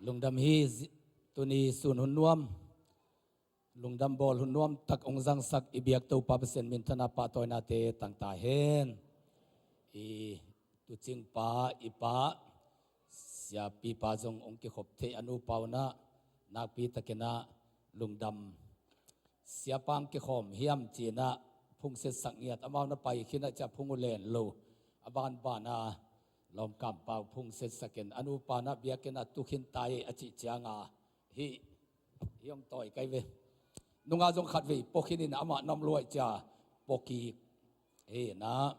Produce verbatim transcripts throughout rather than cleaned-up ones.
Lungdam hi. Tuni sun hun nuam, lungdam bawl hun nuam tak hong zangsak i biak Topa Pasian minthanna pahtawinate tangta hen. I tucingpa, i pa, siapipa zong hong kikhop theih a nupa unah nakpi takinah lungdam. Siapa hong kikhawm hiam cinah phungsetsak ngiat, amau na pai khinah cia phung uh len lo. A banbana lawmkampau phungsetsakin a nupa nah biakinnah tukhin tai a cih cianga hih hong tawi kai ve. Nunga zong khatvei pokhin in amah namluai cia pokik hinah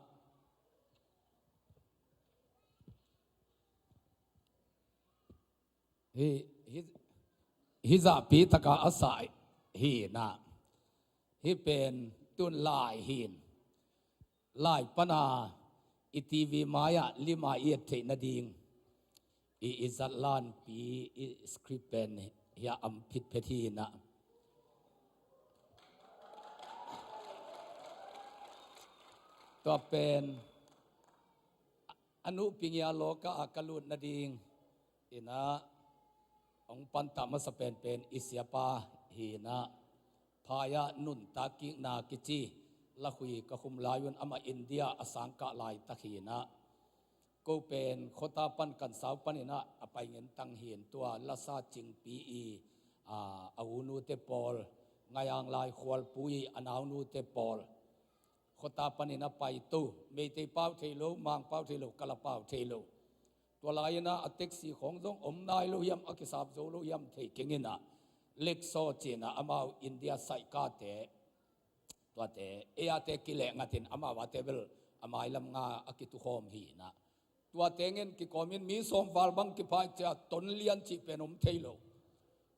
hi, hi, hi zahpi taka a sah hinah. Hi pen tun lai hin, lai pana i TV mai-ah lima i et theih nading i, i zatlanpi i script pen hiah am phitphet hinah. Tua pen a nuhpingia lawka a ka lut nading inah hong pantah masa penpen i siapa hinah, phai-ah nuntak kikna kici lakhui ka khum lai un, amah India a sangkah laitak hinah. Ko pen khuata pan kan sau paninah a pai ngintang hin, tua Lasa Cingpi i a, a unute pawl, Ngaiang Lai Khualpu i a naunute pawl khuata panin a paito, Meitei pau thei lo, Mang pau thei lo, Kala pau thei lo. Tua lai-inah a taxi khawng zong om nai lo hiam, a kisap zo lo hiam thei keng inah, Lexus cinah amau India saihkate, tuate ei ate kileh ngatin amau ate bel a mailam nga a kitukhawm hinah. Tua tengin kikawmin mi sawm val bang kiphai cia ton lian cih pen om thei lo.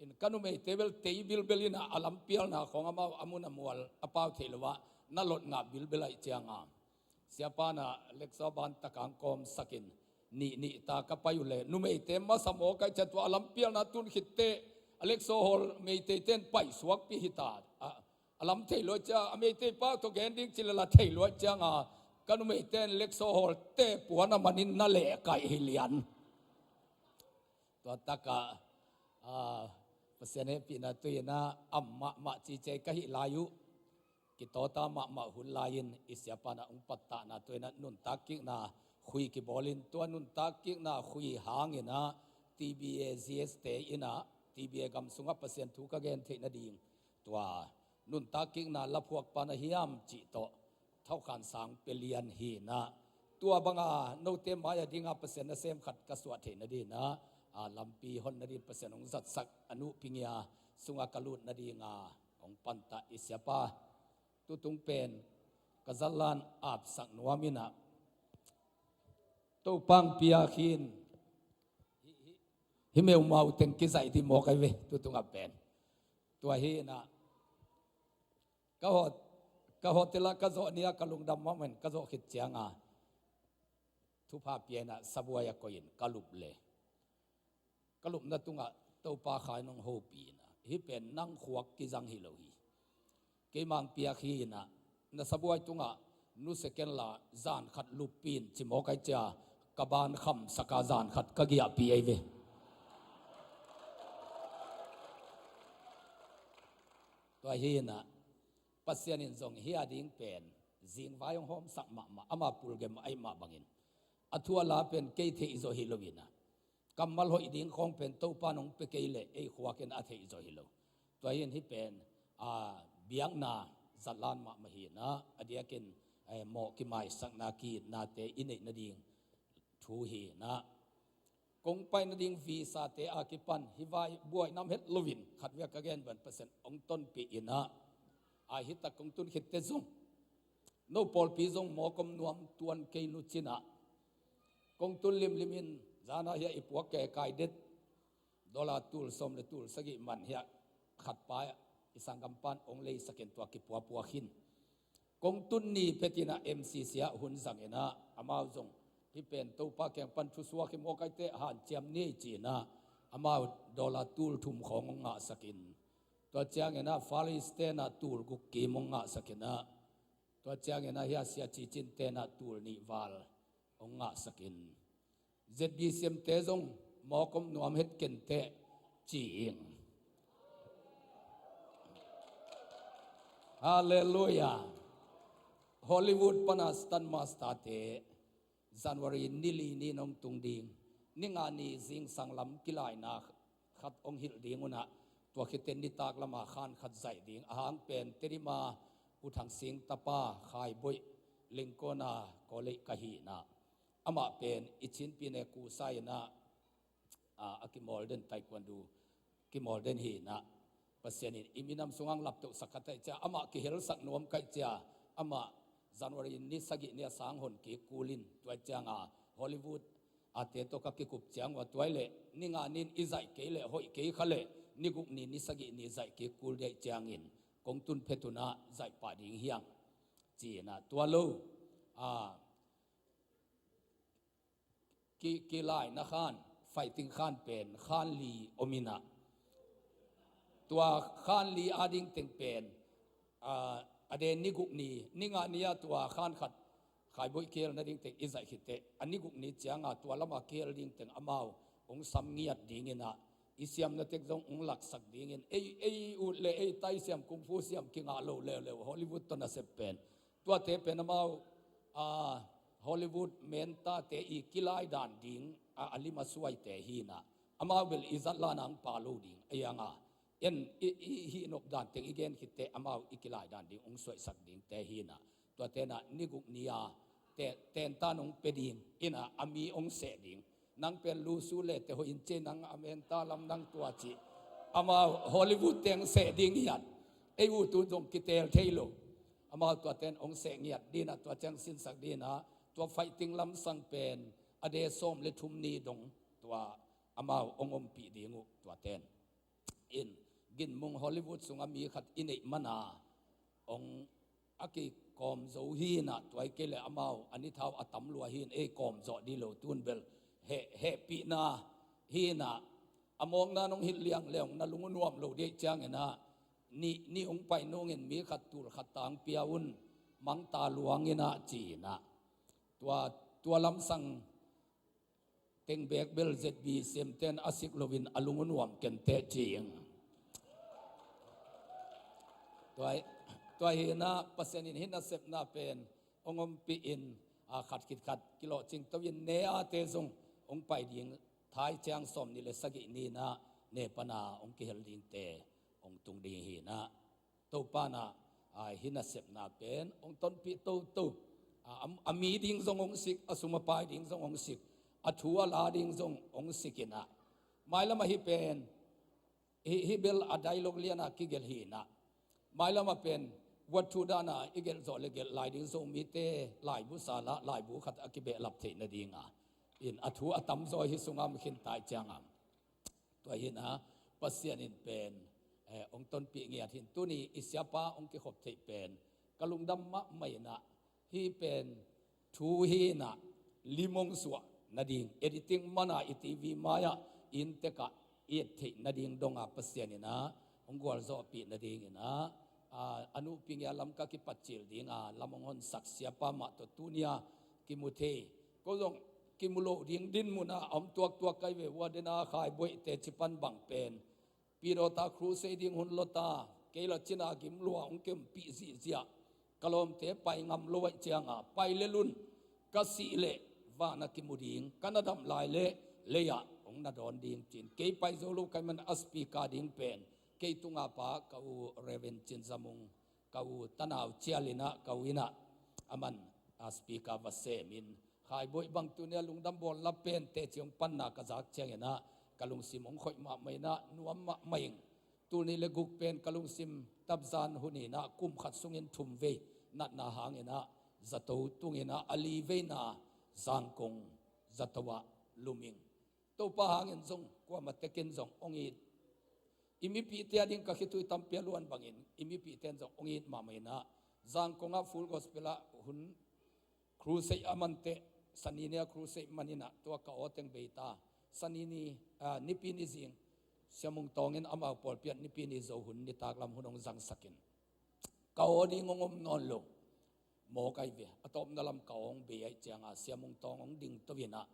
In ka numeite bel tei bilbel inah a lampialna khawng amau a mun a mual a pau thei lo ah na lot ngah bilbel aih cianga, siapa nah Lexus ban takang kawmsakin nih nih ta ka pai uh le, numeite masa mawk aih cia tua a lampialna tun khitte a Lexus hawl Meiteite in paisuakpi hita. A, a lam thei luai cia, a Meitei pau tawh gen ding ci lel a thei luai cianga ka numeite in Lexus hawlte puan a manin na lehkaih hi lian. Tua takah a, Pasian hehpihna tuinah am mahmah cicia ka hih lai uh. Kitawta mahmah hun lai-in i siapa nah hong pattahna tuinah nuntak kikna khui kibawlin, tua nuntak kikna khui hanginah TBA GS te inah TBA gam sungah Pasian thu ka gen theih nading tua nuntak kikna laphuakpa na hiam cih tawh thaukhan sang pia lian hinah. Tua banga note mai-a dinga Pasian nasem khat ka suah theih nadinah a, lampi hon nadin Pasian hong zatsak a nuhpingia sunga ka lut nadinga hong pantah i siapa. Tutung pen ka zatlan apsak nuam inah Topa hong piak hin, hi, hi, hi meumau teng kizaih dih mawk aih ve. Tutungah pen tua hinah ka hot, ka hotel ah ka zawh ni-a ka lungdam mahmah in ka zawh khit cianga thupha pia inah sabuai a koihin ka lup le, ka lupna tungah Topa kha in hong hopih inah, hih pen nang khuak kizang hi lo hi. Keimah hong piak hi inah, na sabuai tungah nusia kenla zan khat luppih in ci mawk aih cia ka ban khamsaka zan khat ka giahpih aih ve. Tua hinah Pasian in zong hih a ding pen zingvai hong hawmsak mahmah, ama pulgem aih mah bangin a thu a la pen kei theih zawh hi lo inah, kammal hoih ding khawng pen Topa in hong pia kei leh ei khuakin a theih zawh hi lo. Tua hin hih pen a, biakna zatlan mahmah hinah a diakin eh, mawh kimaisakna ki-itnate i neih nading thu hinah. Kong pai nading visa te a kipan hih vai buai nam het loin khatvei ka gen ban Pasian hong tonpih inah, a hi tak kong tun khitte zong no pawlpi zong mawk om nuam tuan kei nu cinah kong tun limlimin zanah hiah i puak ke kai det dollar tul sawm le tul sagih man hiah khatpa i sanggampan hong leisakin tua kipuapua khin. Kong tun ni phetinah MCC ah hun zanginah amau zong hih pen Topa kiang pan thusuak hi mawk aih teh hanciam ni ei cinah amau dollar tul thum khawng hong ngahsakin, tua cianginah Far East tenah tul guk kim hong ngahsakinah, tua cianginah hiah Sia Ci Cin tenah tul nih val hong ngahsakin, ZBCM te zong Mawk om nuam het kenteh ci ing. Halleluiah. Hollywood pana stunt master te January ni li ni-in hong tung ding. Ni nga ni zingsang lam kilaina khat hong hilh ding un ah, tua khit teh nitak lama khan khat zaih ding. A hang pen Tedim a U Thang Sing tapa Khai Boih Lingkona Kawlei ka hi in ah, amah pen i Chin Pyine Kusa in ah, a, a kimawl den, taekwondo kimawl den hi in ah, Pasian in i minam sungah hong laptohsak kha ta ahih ciang, amah kihelsak nuam ka hih ciang, amah January ni sagih ni a sang hon kik kul in, tua ahih ciangin Hollywood a te tawh ka kikup ciang uh a, tua hi leh ni nga ni-in i zaih kei leh hoih kei kha leh, ni guk ni, ni sagih ni zaih kik kul ding ahih ciangin kong tun phet un ah zaih pah ding hi hang ci in ah, tua lo, a, ki, kilaina khan, fighting khan pen khan li om in ah, tua khan li a ding teng pen, a, a den ni guk ni, ni nga ni a tua khan khat Khai Boih kihel nading teng i zaih khit teh, a ni guk ni ciangin tua lama kihel ding teng amau hong sam ngiat ding in ah, i siamna tek zong hong laksak ding in, ei, ei ut le ei tai siam, kung fu siam kingah lo leuleu, Hollywood tawh nasep pen. Tuate pen amau, a, Hollywood mentate i kilai dan ding, a, a lim a suaite hi in ah, amau bel i zat la-in hong pha lo ding, a hiang a, en i, i hih nop dan teng i gen khit teh amau i kilai dan ding hong suaisak dingte hi in ah, tuate in ah ni guk ni a te, tentan hong pia ding in ah, a mi hong seh ding. Nang pen lusu le te hoih in ci, nang a menta lam nang tua ci. Amau Hollywood teng seh ding hi in, ei ut ut zong kitel thei lo. Amau tuate in hong seh ngiat ding in ah, tua ciang sinsak ding in ah, tua fighting lamsang pen a de sawm le thum ni dong tua amau hong ompih ding uh, tuate in. In, ginmung Hollywood sungah mi khat i neih man a, hong a kikawm zo hi in ah, tua hi kei leh amau a ni thau a tam lua hi in, ei kawm zawh ding lo, tun bel heh, hehpihna hi in ah, a mawkna nong hilh liang le hong na lung uh nuam lo ding ahih ciangin ah, ni, ni hong pai nungin mi khat tul khat tang pia un, mangta luang in ah ci in ah, tua, tua lamsang teng bek bel Z B C M ten a sik loin a lung uh nuam kenteh ci ing. Tua, tua hi in ah Pasian in hih nasepna pen hong ompih in, a, khat khit khat kilawhcing to in, ne a te zong hong pai ding, thai ciang sawm nih le sagih ni in ah ne pan a hong kihel dingte hong tung ding hi in ah, Topa in ah, a, hih nasepna pen hong tonpih toto. A, a, a mi ding zong hong sik, a sum a pai ding zong hong sik, a thu a la ding zong hong sik in ah, mailam ah hih pen, hih, hih bel a dialogue lian a kigelh hi in ah, mailam ah pen, what thu dan a i gelh zawh le gelh lai ding, Zomite laibu sal ah laibu khat a kibehlap theih nading a, in a thu a tamzaw hih sungah om khin ta ahih ciangin. Tua hi in ah, Pasian in pen, eh, hong tonpih ngiat hi in, tuni i siapa hong kikhop theih pen ka lungdam mahmah in ah, hih pen thu hi in ah, lim hong suah nading, editing man a i T V mai ah, i inntek ah i et theih nading dong a Pasian in ah hong gualzawhpih nading in ah, a, a nupi ngiat lam ka kipat cil ding a, lam hong honsak siapa mah tawh tuni a kimu thei. Ko zong kimu loh ding dinmun ah a om tuaktuak ka hi ve ua, den a Khai Boih te ci pan bang pen, Pidawta crusade ding hun lawta, kei la cina gim lua hong kiompih zihziah, ka lawmte pai ngam lo ahih ciangin, pai lel un, ka sih leh van ah kimu ding, ka na dam lai leh lei ah hong na dawn ding ci in, kei pai zo lo ka hih man a speaker ding pen kei tunga pa ka u Reverend Cin Za Mung, ka u tanau cial in ah, ka u in ah, aman, a, speaker va sem in, Khai Boih bang tuni a lungdam bawl la pen teci hong panna ka zak ciangin ah, ka lungsim hong khoih mahmah in ah, nuam mahmah ing. Tul nih le guk pen ka lungsim tapzan hun in ah, kum khat sungin thum vei natna hangin ah zato tung in ah, a li veina Zangkong zato ah lum ing. Topa hangin zong, kuamah tekin zong hong it. I mipihte a ding ka khitui tampi a luan bangin, i mipihte in zong hong it mahmah in ah, Zangkong ah Full Gospel ah hun crusade a man teh, Sani ni a crusade man in ah, tua ka aw teng bei ta. Sani ni, ah, Nipi ni zing, Sia Mung Tawng in amau pawlpi ah Nipi ni zo hun, nitak lam hun hong zangsak in, ka aw ding hong om nawn lo. Mawk ahi ve, a tawpna lam ka aw hong bei ahih ciangin, Sia Mung Tawng hong ding to in ah,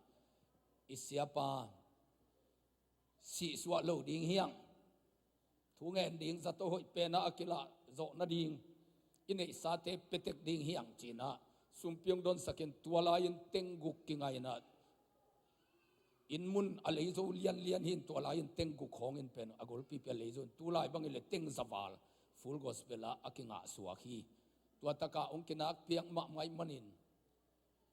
i siapa sihsuah lo ding hiang, thu ngen ding zato hoih penah a kilah zawh nading i neihsate petek ding hiang cinah sumpi hong donsakin tua lai-in teng guk kingainah inn mun a leizo lianlian hi in tua lai-in teng guk khawngin pen a golpipi a leizo in tu lai bangin le teng zaval Full Gospel ah a kingahsuak hi. Tua takah hong kinakpiak mahmah ih manin,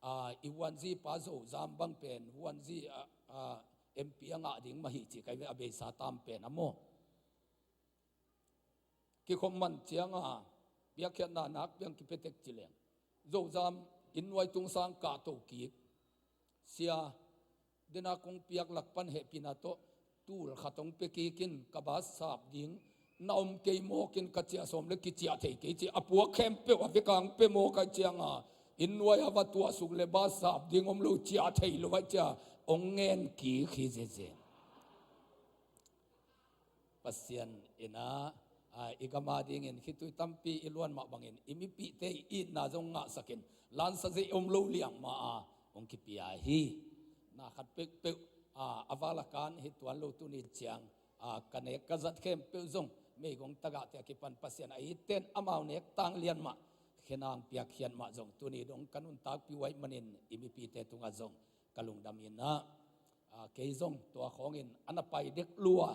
aa, i huanzi pa Zozam bang pen huanzi, aa, aa, M P a ngah ding mah hi ci kai ve a beisa tam pen a maw. Kikhop man cianga biakhiatna nakpiang kipetek ci leng Zozam inn nuai tungsang kahto kik sia dena kong piak lak pan hehpihna tawh tul khat hong pia kikin ka bas sap ding na om kei mawkin ka ciah sawm le kiciah thei kei ci a puak khempeuh a vekang pia mawk ai cianga inn nuai a va tuahsuk le bas sap ding om lo ciah thei lo ai cia hong ngen kik hi zeze. Pasian inah, aa, i gama dingin khitui tampi i luan mah bangin i mipihte i itna zong ngahsakin lansa zei om lo liang ma a hong kipia hi. Na khat peuhpeuh, aa, a vala kan hi tuan lo tuni ciang, aa, ka nek ka zat khempeuh zong meigong tagahte a kipan Pasian a itte in amau nek tang lian mah khenang piakkhiat mah zong tuni dong ka nuntakpih uh ahih manin i mipite tungah zong ka lungdam inah, aa, kei zong tua khawngin a na pai dek lua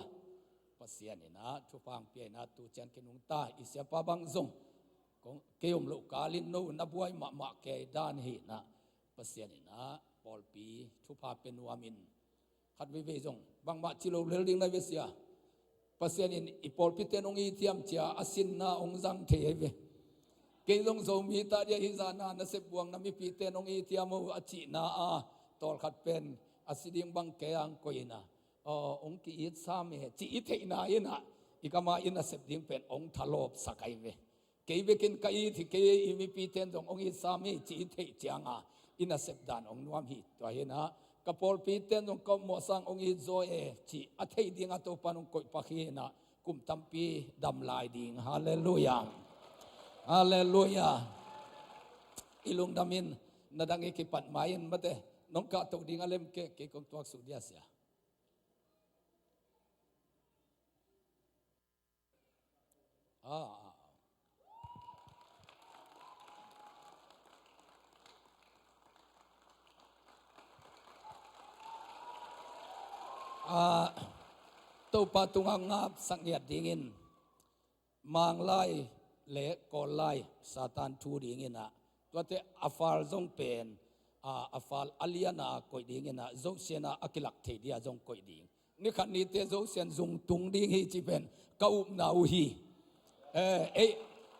Pasian inah thupha hong pia inah tu ciang kinungta i siapa bang zong kong, kei om loh kalin no na buai mahmah kei dan hi inah Pasian inah pawlpi thupha pia nuamin khat veivei zong bangmah ci lo lel ding na ve sia. Pasian in i pawlpite nong it hiam cia a sinna hong zang thei ahi ve. Kei zong Zomi ta dia hi zana nasep buang na mipite nong it hiam o a cihna a tawlkhat pen a si ding bang kei ang koih ina aw hong ki-it sam e ci i theihna ina i kama i nasep ding pen hong thalawpsak ahi ve. Kei bekin ka it hi kei i mipite in zong hong it sam hi ci i theih cianga i nasep dan hong nuam hi. Tua hina ka pawlpite in zong ka mawhsang hong it zaw e ci a theih dinga Topa in hong koihpak hina kum tampi dam lai ding. Halleluia. Halleluia. I lungdam in na dang i kipat mai in mate nong kahtoh ding a lem ke kei kong tuaksuk dia sia. Ah, ah, ah. Ah, Topa tungah ngapsak ngiat dingin Manglai le Kawllai Satan thu dinginah tuate a fal zong pen a, a fal a liana koih dinginah zosianah a kilak thei dia zong koih ding. Nikhat nite zosian zungtung ding hi ci pen ka upna uh hi. Eh, ei,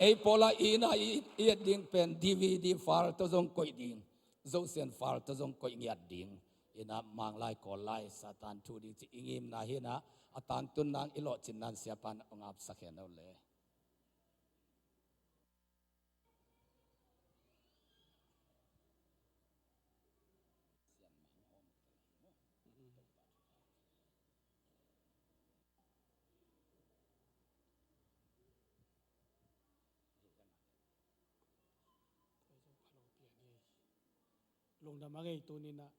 ei pawla ina i, i et ding pen D V D fal tawh zong koih ding. Zosian fal tawh zong koih ngiat ding. Ina Manglai Kawllai Satan thu ding ci i ngimna hinah a tangtun nang i lawhcin nan siapan a ngapsak hen lo le. Lungdam a ngei tuninah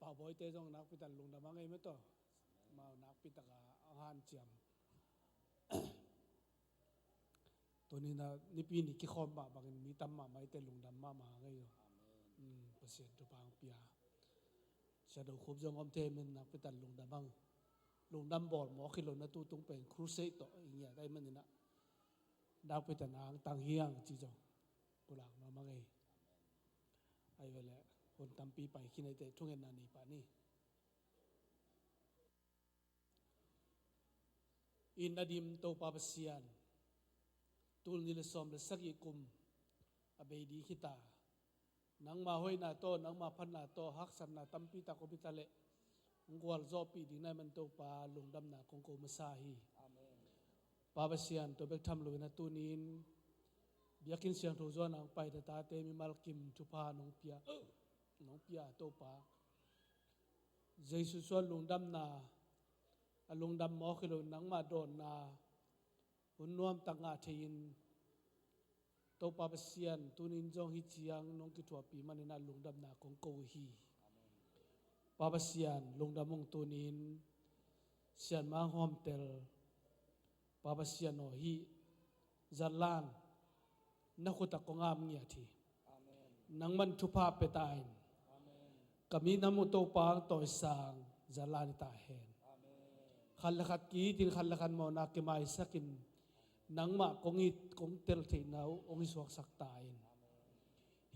Paubawite zong nakpitak lungdam a ngei mataw. Mau nakpitaka a hanciam. Tuninah nipi ni kikhawm mah bangin mi tam mahmah ite lungdam mahmah a ngei uh. Pasian thupha hong pia. Siado khup zong om thei men nakpitak lungdam ang. Lungdam bawl mawk hi lo na tutung pen crusade tawh i ngiat ai maninah nakpitak na ang tang hiang ci zong pulak nuam a ngei. Ai vele hun tampi pai khin aite thungetna nei pah ni. I na dim Topa Pasian tul ni le sawm le sagih kum a bei ding hita. Nangma hoihna tawh nangma phatna tawh haksatna tampi tak om hita leh hong gualzawhpih ding nai man Topa lungdamna kong ko masa hi. Pa Pasian tua bek tham loin a tunin biakinn siangtho zuan ang pai na tate mimal kim thupha nong pia nong pia Topa. Jesu suan lungdamna a lungdam mawk hi lo nangmah dawnna hun nuamtak ngah thei-in Topa Pasian tunin zong hi ciang nong kithuahpih manin a lungdamna kong ko uh hi. Pa Pasian lungdam ung tunin Sian Mang Hawmtel, Pa Pasian aw, hih zanlan na khut ah kong ap ngiat hi. Nangman thupha pia ta in. Ka minam uh Topa hong tawisang zanlan hi ta hen. Khat le khat ki-itin, khat le khat mawhna kimaisakin, nangmah kong it, kong tel theihna uh hong hi suaksak ta in.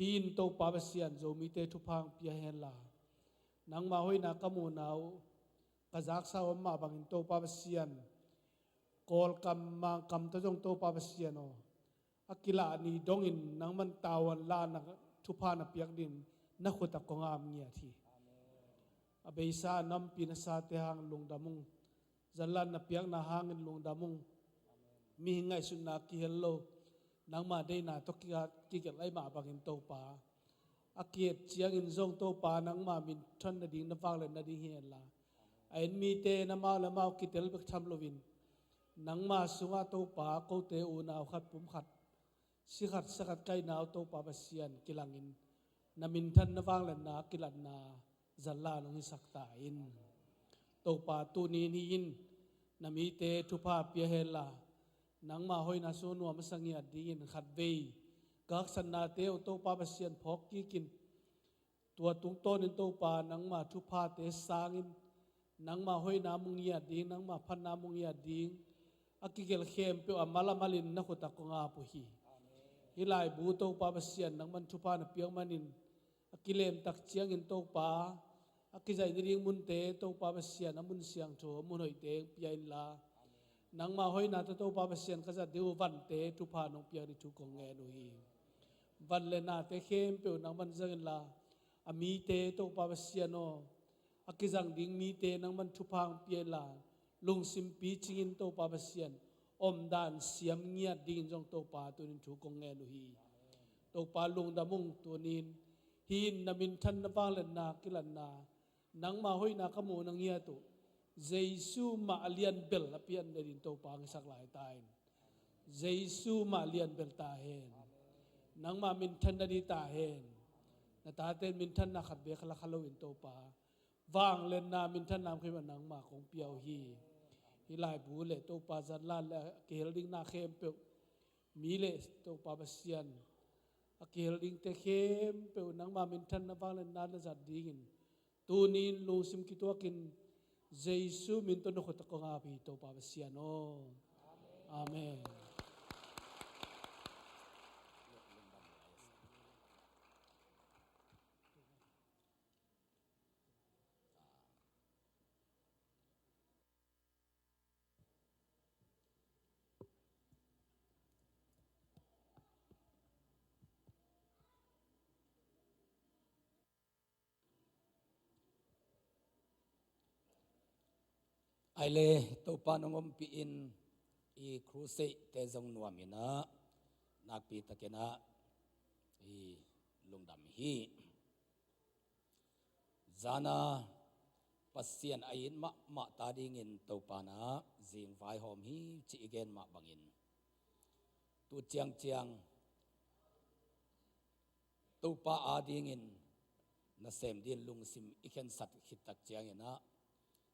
Hih in Topa Pasian, Zomite thupha hong pia henla, nangmah hoihna ka muhna uh, ka zaksa om mah bangin Topa Pasian, Kawlkam Mangkam tawh zong Topa Pasian aw, a kilah ni dongin nangman tavuan lahna thupha na piak dingin na khut ah kong ap ngiat hi. A beisa a nampi nasate hang lungdam ung. Zanlan na piakna hangin lungdam ung. Mihing ngaihsutna kihel lo, nangma deihna tawh ki-, kigelh ahih mah bangin Topa, a ki-et ciangin zong Topa, nangma minthan nading, na vangliat nading hi henla, a en mite na mau le mau kitel bek tham loin, nangma sungah Topa, kote unau khat pum khat, si khat sa khat ka hihna uh Topa Pasian kilangin, na minthan na vangliatna a kilatna zanlan hong hisak ta in. Topa, tuni-in hih in na mite thupha pia henla, nangma hoihna sung nuam a sa ngiat dingin khatvei ka haksatnate uh Topa Pasian phawk kikin, tua tungtawnin Topa, nangma thuphate sangin, nangma hoihna mu ngiat ding, nangma phatna mu ngiat ding a kigelh khempeuh a mal a malin na khut ah kong ap uh hi. Hih laibu Topa Pasian, nangman thupha na piak manin, a kilemtak ciangin Topa, a kizaih nading munte Topa Pasian, a mun siangtho, a mun hoihte hong pia inla, nangma hoihna tawh Topa Pasian ka zat ding uh vante thupha nong piak ding thu kong ngen uh hi. Van le nate khempeuh nangman zang inla, a mite Topa Pasian aw, a kizang ding mite nangman thupha hong pia inla, lungsim picingin Topa Pasian, omdan siam ngiat dingin zong Topa tuni-in thu kong ngen uh hi. Topa lungdam ung, tuni-in hih in na minthan na vangliatna a kilatna, nangma hoihna ka muhna ngiat uh, Jesu mah a lianbel a pian nading Topa hong hisak lai ta in. Jesu mah lianbel ta hen. Nangma minthan nading ta hen. Na tate in minthanna khat bek la kha loin Topa, vangliatna minthanna om khin mah nangma kong pia uh hi. Hih laibu le Topa, zanlan le a kihel dingna khempeuh, mi le Topa Pasian, a kihel dingte khempeuh nangma minthanna vangliatna na zat dingin tuni-in lungsim kituakin Jesu min tawh na khut ah kong ap hi, Topa Pasian aw. Amen. Ai le, Topa nong ompih in, i crusade te zong nuam in ah, nakpi takin ah i lungdam hi. Zan a Pasian a it mahmah ta dingin Topa in ah zing vaihawm hi, ci i gen mah bangin, tu ciangciang Topa adingin nasem dingin lungsim i khensat khit tak ciangin ah,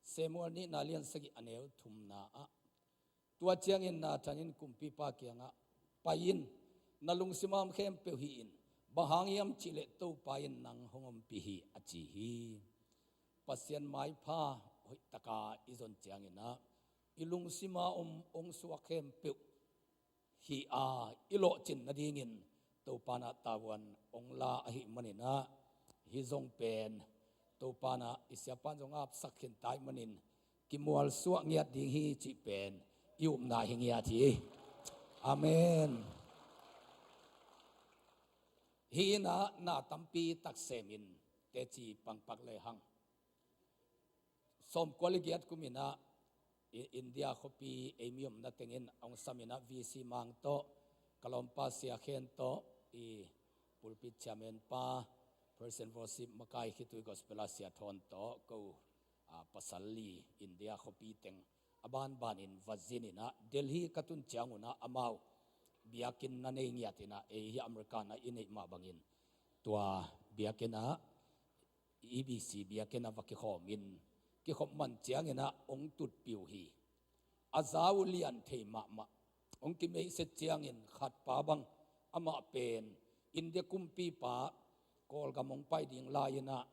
Samuel nihna lian sagih a neu thumna ah, tua ciangin Nathan in kumpipa kiangah, "Pai in, na lungsim a om khempeuh hih in, bang hang hiam cih leh Topa in nang hong ompih hi," a ci hi. Pasian maipha hoihtaka i zon ciangin ah, i lungsim a om hong suak khempeuh hih a i lawhcin nadingin Topa in ah tavuan hong la ahih manin ah, hih zong pen Topa in ah i siapa in zong apsak khin ta ahih manin, kimualsuah ngiat ding hi cih pen i upna hi ngiat hi. Amen. Hih in ah na tampi tak sem in teci pangpak lehang. Sawmkua le giat kum in ah, i-, India khuapi ei mi omna tengin hong sam in ah, V C Mang tawh, ka lawmpa Sia Khen tawh, i pulpit chairman pa, praise and worship makai khitui gospel a Sia Thawn tawh, ko, a, pasal li India khuapi teng a banbanin va zin in ah, Delhi ka tun ciangun ah amau biakinn na nei ngiat in ah, ei hi America in ah i neih mah bangin, tua biakinn ah, E B C biakinn ah va kikhawm in, kikhop man ciangin ah hong tutpih uh hi. A za uh lian thei mahmah. Hong kimeihset ciangin khatpa bang, amah pen India kumpipa, Kawlgam hong pai ding lai-in ah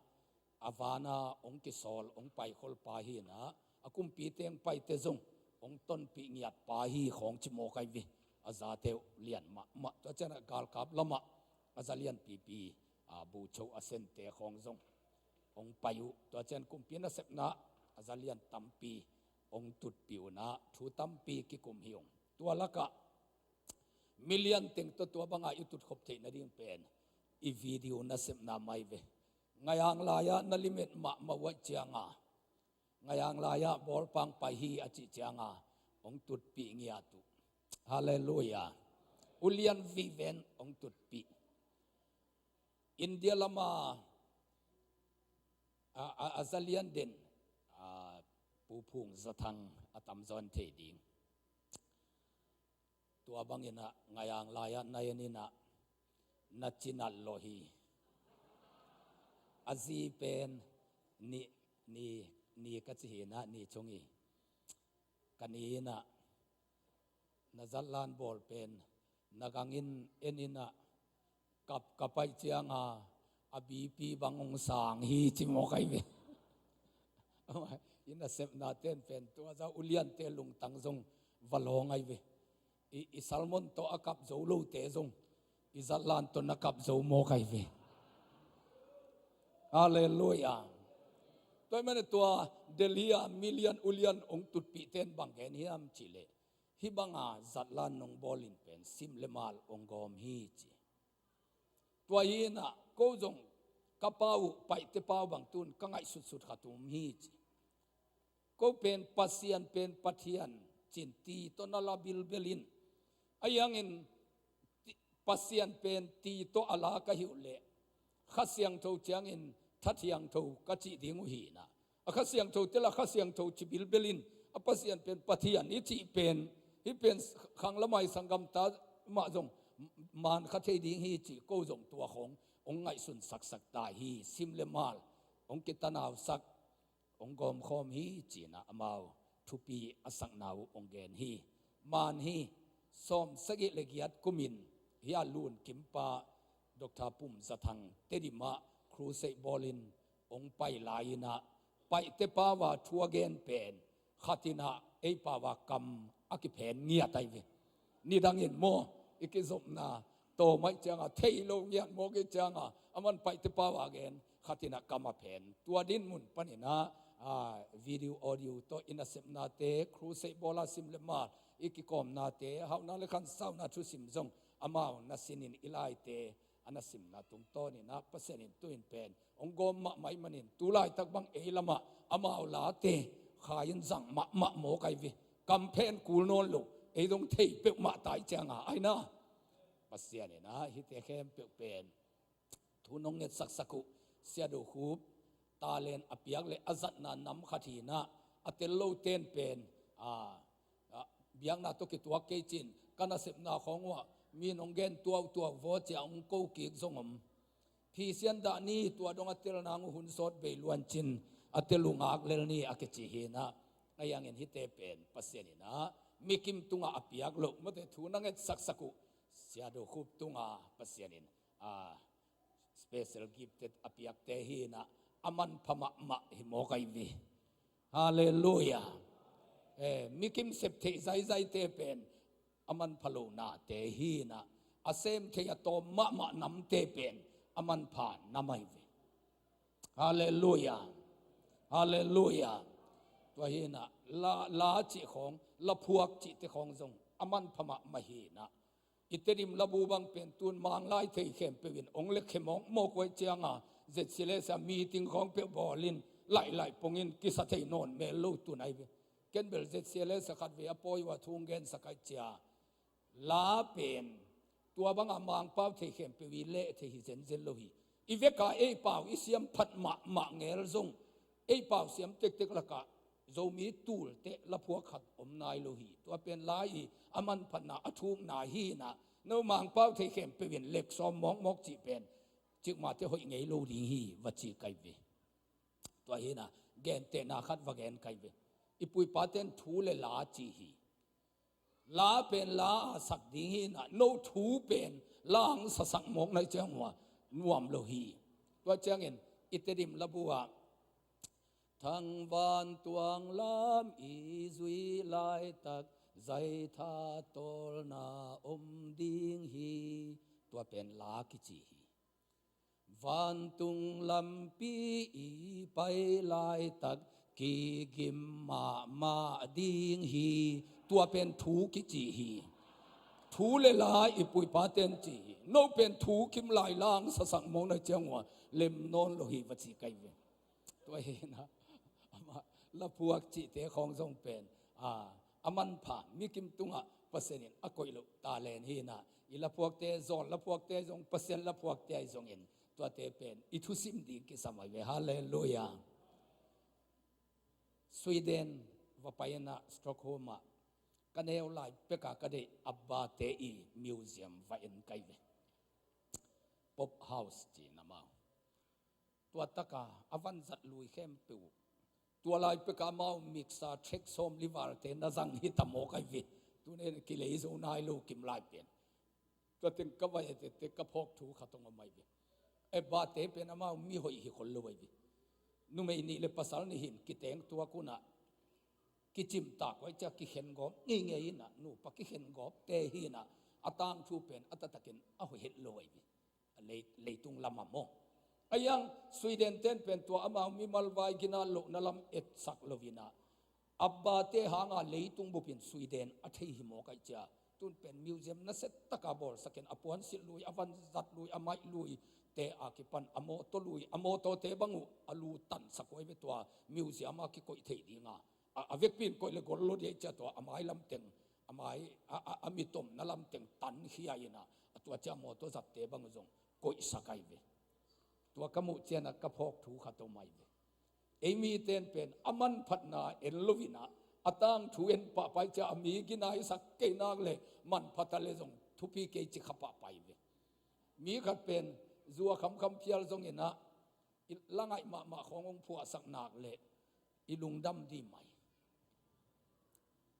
a vana hong kisawl, hong paikhol pa hi-in ah, a kumpi teng paite zong hong tonpih ngiat pa hi khawng ci mawk ahi ve. A zate uh lian mahmah. Tua ciangah galkap lamah a za lianpipi, a, bucho a sente khawng zong hong pai uh. Tua ciang kumpi nasepna a za lian tampi hong tutpih un ah thu tampi kikum hi ung. Tua lakah milian teng tawh tua banga i tutkhop theih nading pen i video nasepna mah hi ve. Ngaiang lai-ah na limit mahmah uh ahih cianga, ngaiang lai-ah bawlpang pai hi a cih cianga hong tutpih ngiat uh. Halleluiah. Ulian viven hong tutpih. India lama a, a, a za lian den, a, Pu Phung Za Thang a tamzaw in thei ding. Tua bangin ah ngaiang lai-ah na en in ah na cinat lo hi. A zi pen ni, ni, ni ka ci hi-in ah, ni chung hi. Ka ni in ah na zatlan bawl pen na gangin en in ah kap ka pai cianga a B P bang hong sang hi ci mawk ahi ve. I nasepna ten pen tua za uliante lungtang zong va lawng ahi ve. I, i salmon tawh a kap zo lote zong i zatlan tawh na kap zo mawk ahi ve. Halleluiah. Tua ahih manin tua Delhi a milian ulian hong tutpih ten bang gen hiam cih leh, hih banga zatlan nong bawl in pen sim le mal hong gawm hi ci. Tua hi-in ah ko zong ka pau uh, Paite pau bang tun ka ngaihsutsut khat um hi ci. Ko pen Pasian pen Pathian ci-in ti tawh na la bilbel in. Ahi hangin ti, Pasian pen ti tawh a la ka hih uh leh Kha Siangtho ciangin Tha Thiangtho ka cih ding uh hi-in ah, a Kha Siangtho tel a Kha Siangtho ci bilbel in, a Pasian pen Pathian i cih pen, hih pen khang lamai sanggamta mah zong man kha thei ding hi cih ko zong tua khawng hong ngaihsun saksak ta hi. Sim le mal hong kitanausak, hong gawmkhawm hi ci-in ah amau thupi a sakna uh hong gen hi. Man hi, sawm sagih le giat kumin hih a lun kimpa Doctor Pum Za Thang Tedim ah crusade bawlin hong pai lai-in ah, Paite pau a thu a gen pen khat in ah ei pau a kam a kiphen ngiat ahi ve. Nidangin maw, i kizopna tawm ahih cianga thei lo ngiat mawk ahih cianga, aman Paite pau a gen khat in ah kam a phen. Tua dinmun panin ah, a, video audio tawh i nasepnate, crusade bawl a sim le mal i kikawmnate, hauhna le khansauna thusim zong amau na sinin i laite a na simna tungtawnin ah Pasian in tu-in pen hong gawm mahmah ahih manin tu laitak bang ei lamah amau late khai in zang mahmah mawk ahi ve. Kam phen kul nawn lo, ei dong thei peuhmah ta ahih cianga, aina Pasian in ah hihte khempeuh pen thu nong ngetsaksak uh. Sia Do Khup talent a piak le a zatna nam khat hi-in ah, a tel lo ten pen, a, a, biakna tawh kituak kei ci-in ka nasepna khawng uh ah mi nong gen tuautuau vaw ci-a hong ko kik zong om. Phisian dah ni, tua dong a tel nang uh hun sawt bei luan cin, a tel uh ngak lel ni a kici hi-in ah, ahi hangin hihte pen Pasian in ah mikim tungah a piak loh, mate, thu na ngetsaksak uh Sia Do Khup tungah Pasian in, a, special gifted a piakte hi-in ah, a manpha mahmah hi mawk ahi ve. Halleluiah. Eh, mikim sep theih zaizaite pen a manpha lo nate hi-in ah, a sem theih a tawm mahmah namte pen a manpha nam ahi ve. Halleluiah. Halleluiah. Tua hi-in ah la, la cih khawng, la phuak cihte khawng zong a manpha mahmah hi-in ah, i Tedim labu bang pen tun Manglai thei khempeuh in hong lekhia mawkmawk uh ahih cianga, Z C L S a meeting khawng peuh bawlin, lailai pongin kisa thei nawn mel lo tun ahi ve. Ken bel Z C L S a khatvei a pawi uh a thu hong gensak ahih cia, la pen tua banga Mangpau thei khempeuh i leh thei hi zenzen lo hi. I veka ei pau i siam phat mahmah ngel zong, ei pau siam tektek lakah Zomi tulte la phuak khat om nai lo hi. Tua pen la i a manphatna, a thukna hi-in ah, no Mangpau thei khempeuh in lek sawm mawkmawk cih pen cikmahte hoih ngei lo ding hi, va ci ka hi ve. Tua hi-in ah, Gentehna khat va gen kai ve. I puipate'n thu le la ci hi. La pen la a sak ding hi inah, no thu pen la ang sasak mawk nai ciang uh a nuam lo hi. Tua ciangin i Tedim labu ah, thangvan tuang lam i zui laitak, zaitha tawlna om ding hi. Tua pen la kici hi. Vantung lampi i pai laitak, kigim mahmah ding hi. Tua pen thu kici hi. Thu le la i puipate'n ci hi. No pen thu kim lai la ang sasak mawk nai ciang uh a lem nawn lo hi, va ci kai ve. Tua hi inah, amah laphuak cihte khawng zong pen, a, a manpha, mikim tungah Pasian in a koih loh talent hi inah, i laphuakte, zawn laphuakte zong, Pasian laphuakte ahi zongin, tuate pen i thusim ding kisam ahi ve. Halleluiah. Sweden va pai inah, Stockholm ah ka neu lai peka ka deih Abbate i museum va en kai ve. Pope House ci-in amau. Tua taka a vanzat lui khempeuh, tua lai peka amau miksa thek sawmli valte na zang hi ta mawk ahi ve. Tuni in kilei zo nai lo kim lai pen. Tua teng ka va et teh ka phawk thu khat hong om ahi ve. Abbate pen amau mi hoih hi khol lo ahi ve. Numei nih le pasal nih hi in kiteng tuak un ah, kicimtak uh ahih ciang kikhen gawp ngeingei in ah, nupa kikhen gawpte hi in ah, a tangthu pen a taktakin a hoih het lo ahi ve. Lei-, leitung lamah maw. Ahi hang Sweden te'n pen tua amau mimal vai ginat lohna lam etsak lo in ah, Abbate hanga leitung bupin Sweden a thei hi mawk ahih ciang, tun pen museum nasia taka bawlsakin, a puansilh lui, a vanzat lui, a maih luite a kipan a mawtaw lui, a mawtawte bang uh a lu tansak uh ahi ve. Tua museum a kikoih theih dinga, a, a vekpi in koih le gol lo ding ahih ciang tua a mai lamteng, a mai, a, a, a mitomna lamteng tankhia in ah, a tua ciang mawtaw zatte bang uh zong koihsak ahi ve. Tua ka muh ciangin ah ka phawk thu khat om ahi ve. Ei mite'n pen a manphatna en lo in ah, a tangthu en pahpah ahih ciang a mi ginaisak kei nak leh, manpha ta leh zong thupi kei ci kha pahpah ahi ve. Mi khat pen zu a khamkham phial zongin ah, i la ngaih mahmah khawng hong phuahsak nak leh i lungdam ding mah hi.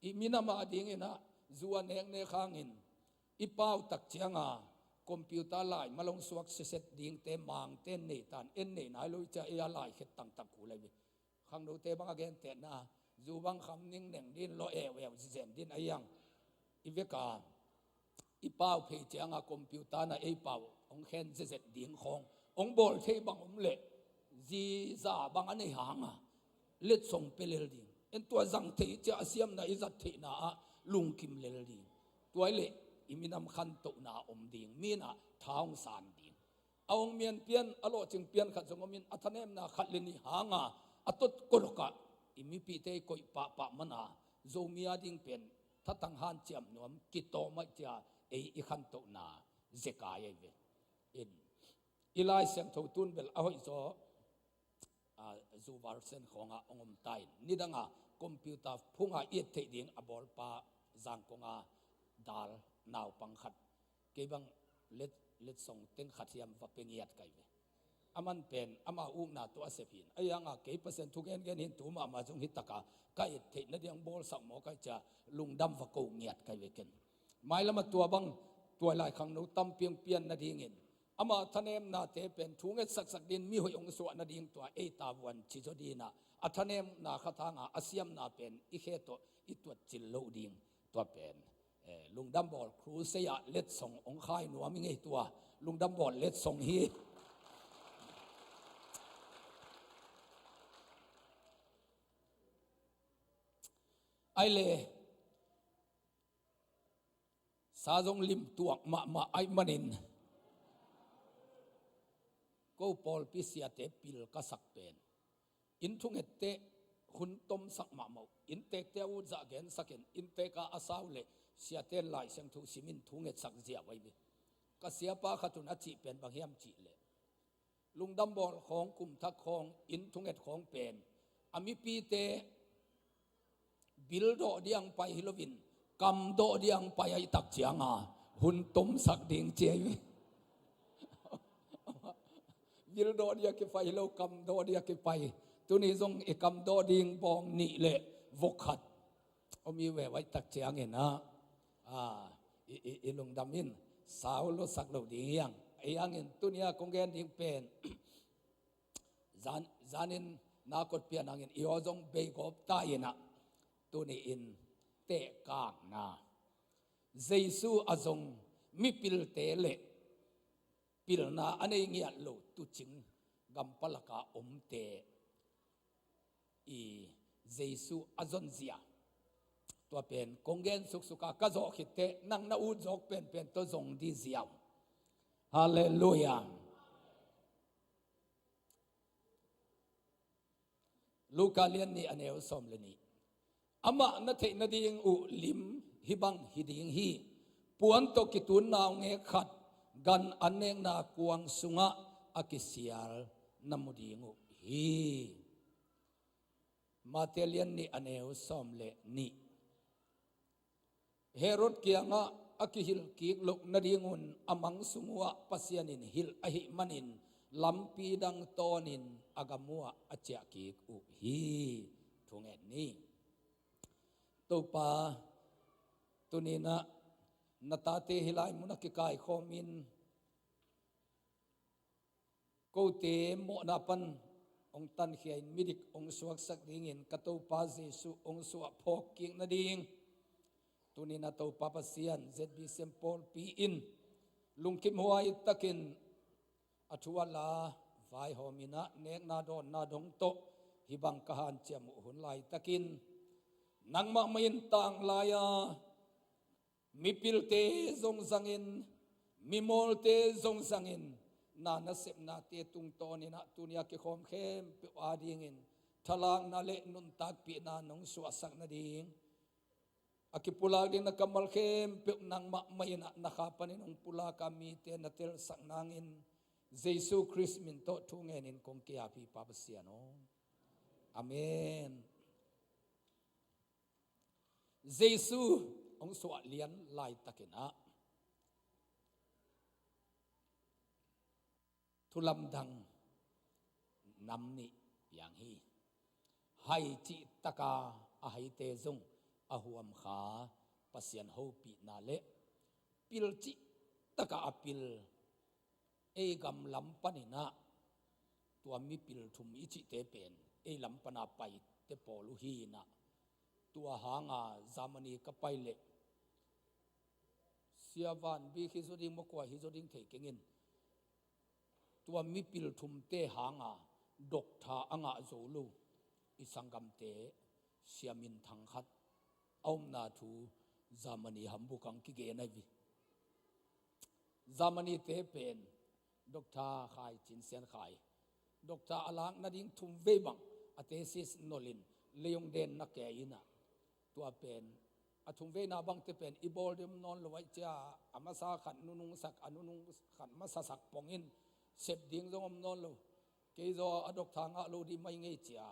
I minam adingin ah zu a neknek hangin, i pau tak cianga computer lai malong suak siset dingte Mangte'n nei tan, en nei nai lo ahih ciang ei a lai khet tangtang kul ahi ve. Khangnote bang a gentehna, zu bang kham ningneng ding, lawh eueu zizem ding ahi hang, i veka i pau phei cianga computer na ei pau hong khen zezet ding khawng, hong bawl thei bang om leh, ziza bang a nei hanga letsong pia lel ding. En tua zang thei ciang a siamna i zat theihna ah lungkim lel ding. Tua ahih leh i minam khantohna om ding, mi in ah tha hong san ding. A hong mian pian, a lawhcing pian khat zong om in, a thanemna khat le nih hanga a tot kodokah i mipihte i koih pahpah mana, Zomi ading pen thatang hanciam nuam kitawm ahih ciang ei i khantohna zekai ahi ve. In, i Lai Siangtho tun bel a hoihzaw, a, zu version khawngah hong om ta in, nidanga computer phunga i et theih ding a bawlpa Zangkonga dal naupang khat, kei bang let, letsong teng khat hiam va pia ngiat kai ve. Aman pen ama ukna tawh a sep hi in, ahi hanga kei Pasian thu gengen hi in, tu mahmah zong hi taka ka et theih nading bawlsak mawk ahih ciang lungdam va ko ngiat kai ve ken. Mailam a tua bang, tua lai khangno tampi hong pian nadingin, ama thanemnate pen thu ngetsaksak dingin, mi hoih hong suah nading, tua ei tavuan ci zaw dingin ah, a thanemna khat hanga a siamna pen i khe tawh i tuat cil loh ding. Tua pen, eh, lungdam bawl crusade ah letsong hong khai nuam i ngei, tua lungdam bawl letsong hi. Ai le, sa zong limtuak mahmah ahih manin, ko pawlpi siate pil ka sak pen, inn thunget teh hun tomsak mahmah uh. Inntekte a utzah gensakin, inntek a a sau leh siate'n Lai Siangtho simin thungetsak ziau ahi ve. Ka siapa khat un a cih pen bang hiam cih leh, lungdam bawl khawng, kum thak khawng, inn thunget khawng pen a mipite bil dawh ding pai hi loin, kam dawh ding pai ahih tak cianga hun tomsak ding ci ahi ve. Bil dawh ding a kipai hi lo, kam dawh ding a kipai. Tuni zong i kamdawh ding bawng nih le vok khat om i ve, vai tak ciangin ah, a, i, i, i lungdam in sau lo sak lo ding hiang. Ei hangin tuni a kong gen ding pen zan, zanin na kot pian hangin i aw zong beigawp ta in ah, tuni in tehkakna, Jesu a zong mipilte le pilna a nei ngiat lo tuucing gam palaka omte i Jesu a zonzia. Tua pen kong gen suksuka ka zawh khitteh nang na ut zawk penpen tawh zong dizia uh. Halleluiah. Luka lian nih a neu sawm le nih. Amah na theih nading uh lim hih bang hi ding hi. Puan tawh kitun naungek khat gan an nekna kuang sungah a kisial na mu ding uh hi. Mate lian nih a neu sawm le nih. Herod kiangah a kihilh kik loh nadingun a mang sung uhah Pasian in hilh ahih manin lampi dang tawnin a gam uhah a ciah kik uh hi. Thungen ni. Topa, tuninah na tate hih lai munah kikaikhawmin kote mawhna pan hong tankhia in midik hong suaksak dingin ka Topa Jesuh hong suah phawk kik nading tuninah Topa Pasian Z B C M pawlpi in lungkim huai takin a thu a la vaihawm inah nekna dawnna dong tawh hih bang ka hanciam uh hun laitakin nangmah mah in tang lai-a mipilte zong zangin, mimawlte zong zangin, na nasepnate tungtawninah tunia kikhawm khempeuh adingin thalakna le nuntakpihna nong suahsak nading, a kipulak ding na kammal khempeuh nangmah mah inah na kha panin hong pulaka mite na telsak nangin Jesu Khrist min tawh thu ngenin kong kiap hi Pa Pasian aw. Amen. Jesu hong suah lian laitakinah thulamdang nam nih piang hi. Hai cihtaka a haite zong a huamkha Pasian hopihna le pil cihtaka a pil ei gam lam paninah tua mipil thum i cihte pen ei lam pana paite pawl uh hinah tua hanga Germany ka pai leh Sia Van Bik hi zaw ding maw kua hi zaw ding thei kengin tua mipil thumte hanga doctor a ngah zo lo i sanggamte Sia Min Thang khat a omna thu Germany Hamburg ang kigen ahi ve. Germany te pen Doctor Khai Cin Sian Khai, doctor a lak nading thum vei bang a thesis nolhin leiong den na ke inah tua pen a thum veina bangte pen i bawl ding om nawn lo aih cia a masa khat nunung sak a nunung khat masa sak pongin sep ding zong om nawn lo. Kei zaw a doctor ngah lo dih mai ngei cia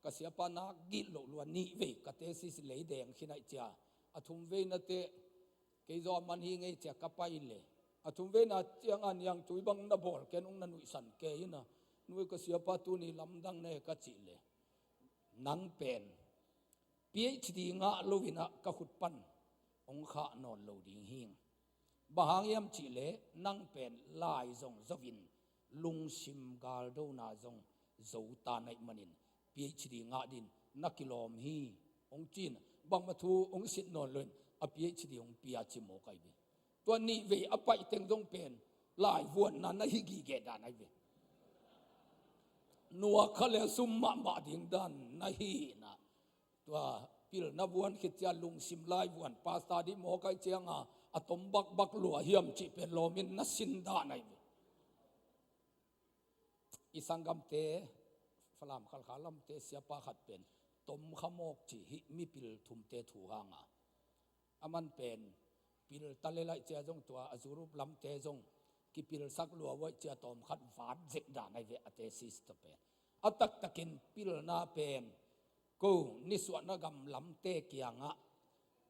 ka siapa nak gih loh lua nih vei ka thesis lei deng khin aih cia a thum veina teh kei zaw a man hi ngei cia ka pai le a thum veina cianga niangtui bang na bawl ken ung na nuihsan ke ina nui ka siapa tuni lamdang ne ka cih le nang pen PhD ngah loinah ka khut pan hong khah nawn lo ding hing. Bang hang hiam cihleh nang pen lai zong zovin lungsim galdona zong zo ta naih manin PhD ngah din na kilawm hi hong cin bangma thu hong sit nawn loin a PhD hong pia ci mawk ahi ve. Tua nih vei a paih teng zong pen lai vuanna na hi gige dan ahi ve. Nuak kha le sum mahmah ding dan na hi na tua pilna vuan khit cia lungsim lai vuan pasta dih mawk ahi cianga a tom bakbak lua hiam cih pen lawmin na sin dan ahi ve. I sanggamte Falam Khalkha lamte siapa khat pen tom kha mawk cih hih mipil thumte thu hanga a man pen pil ta le laih cia zong tua a Europe lamte zong kipilsak lua vuaih cia tawm khat vat zek dan ahi ve a thesis tawh pen a taktakin pilna pen ko nisuahna gam lamte kiangah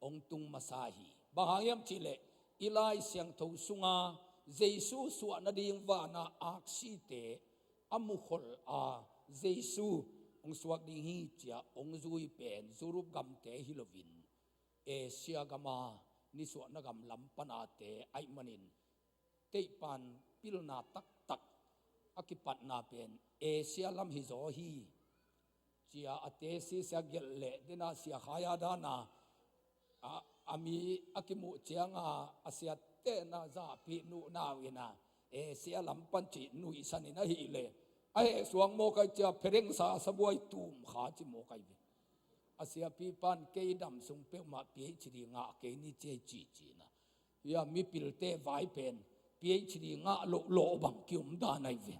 hong tung masa hi. Bang hang hiam cihleh i Lai Siangtho sunga Jesu suah nading vana aksite a mukhol a Jesu hong suak ding hi ci-a hong zui pen Europe gamte hi loin, Asia gama nisuahna gam lam panate ahih manin, teihpan pilna taktak a kipatna pen Asia lam hizaw hi, ci-a a tesis a gelh leh dena Sia Khai a dana a, a mi a kimuh cianga a siattena zahpih nuhnau ina, Asia lam pan cih nuihsan in ahih leh a heh suak mawk ai cia, pherengsa a sabuai tum kha ci mawk ai ve. A siapipan kei dam sung peuhmah PhD ngah kei ni ci ei ci cina. Hia mipilte vai pen PhD ngah loh loh bang kium dan ai ve.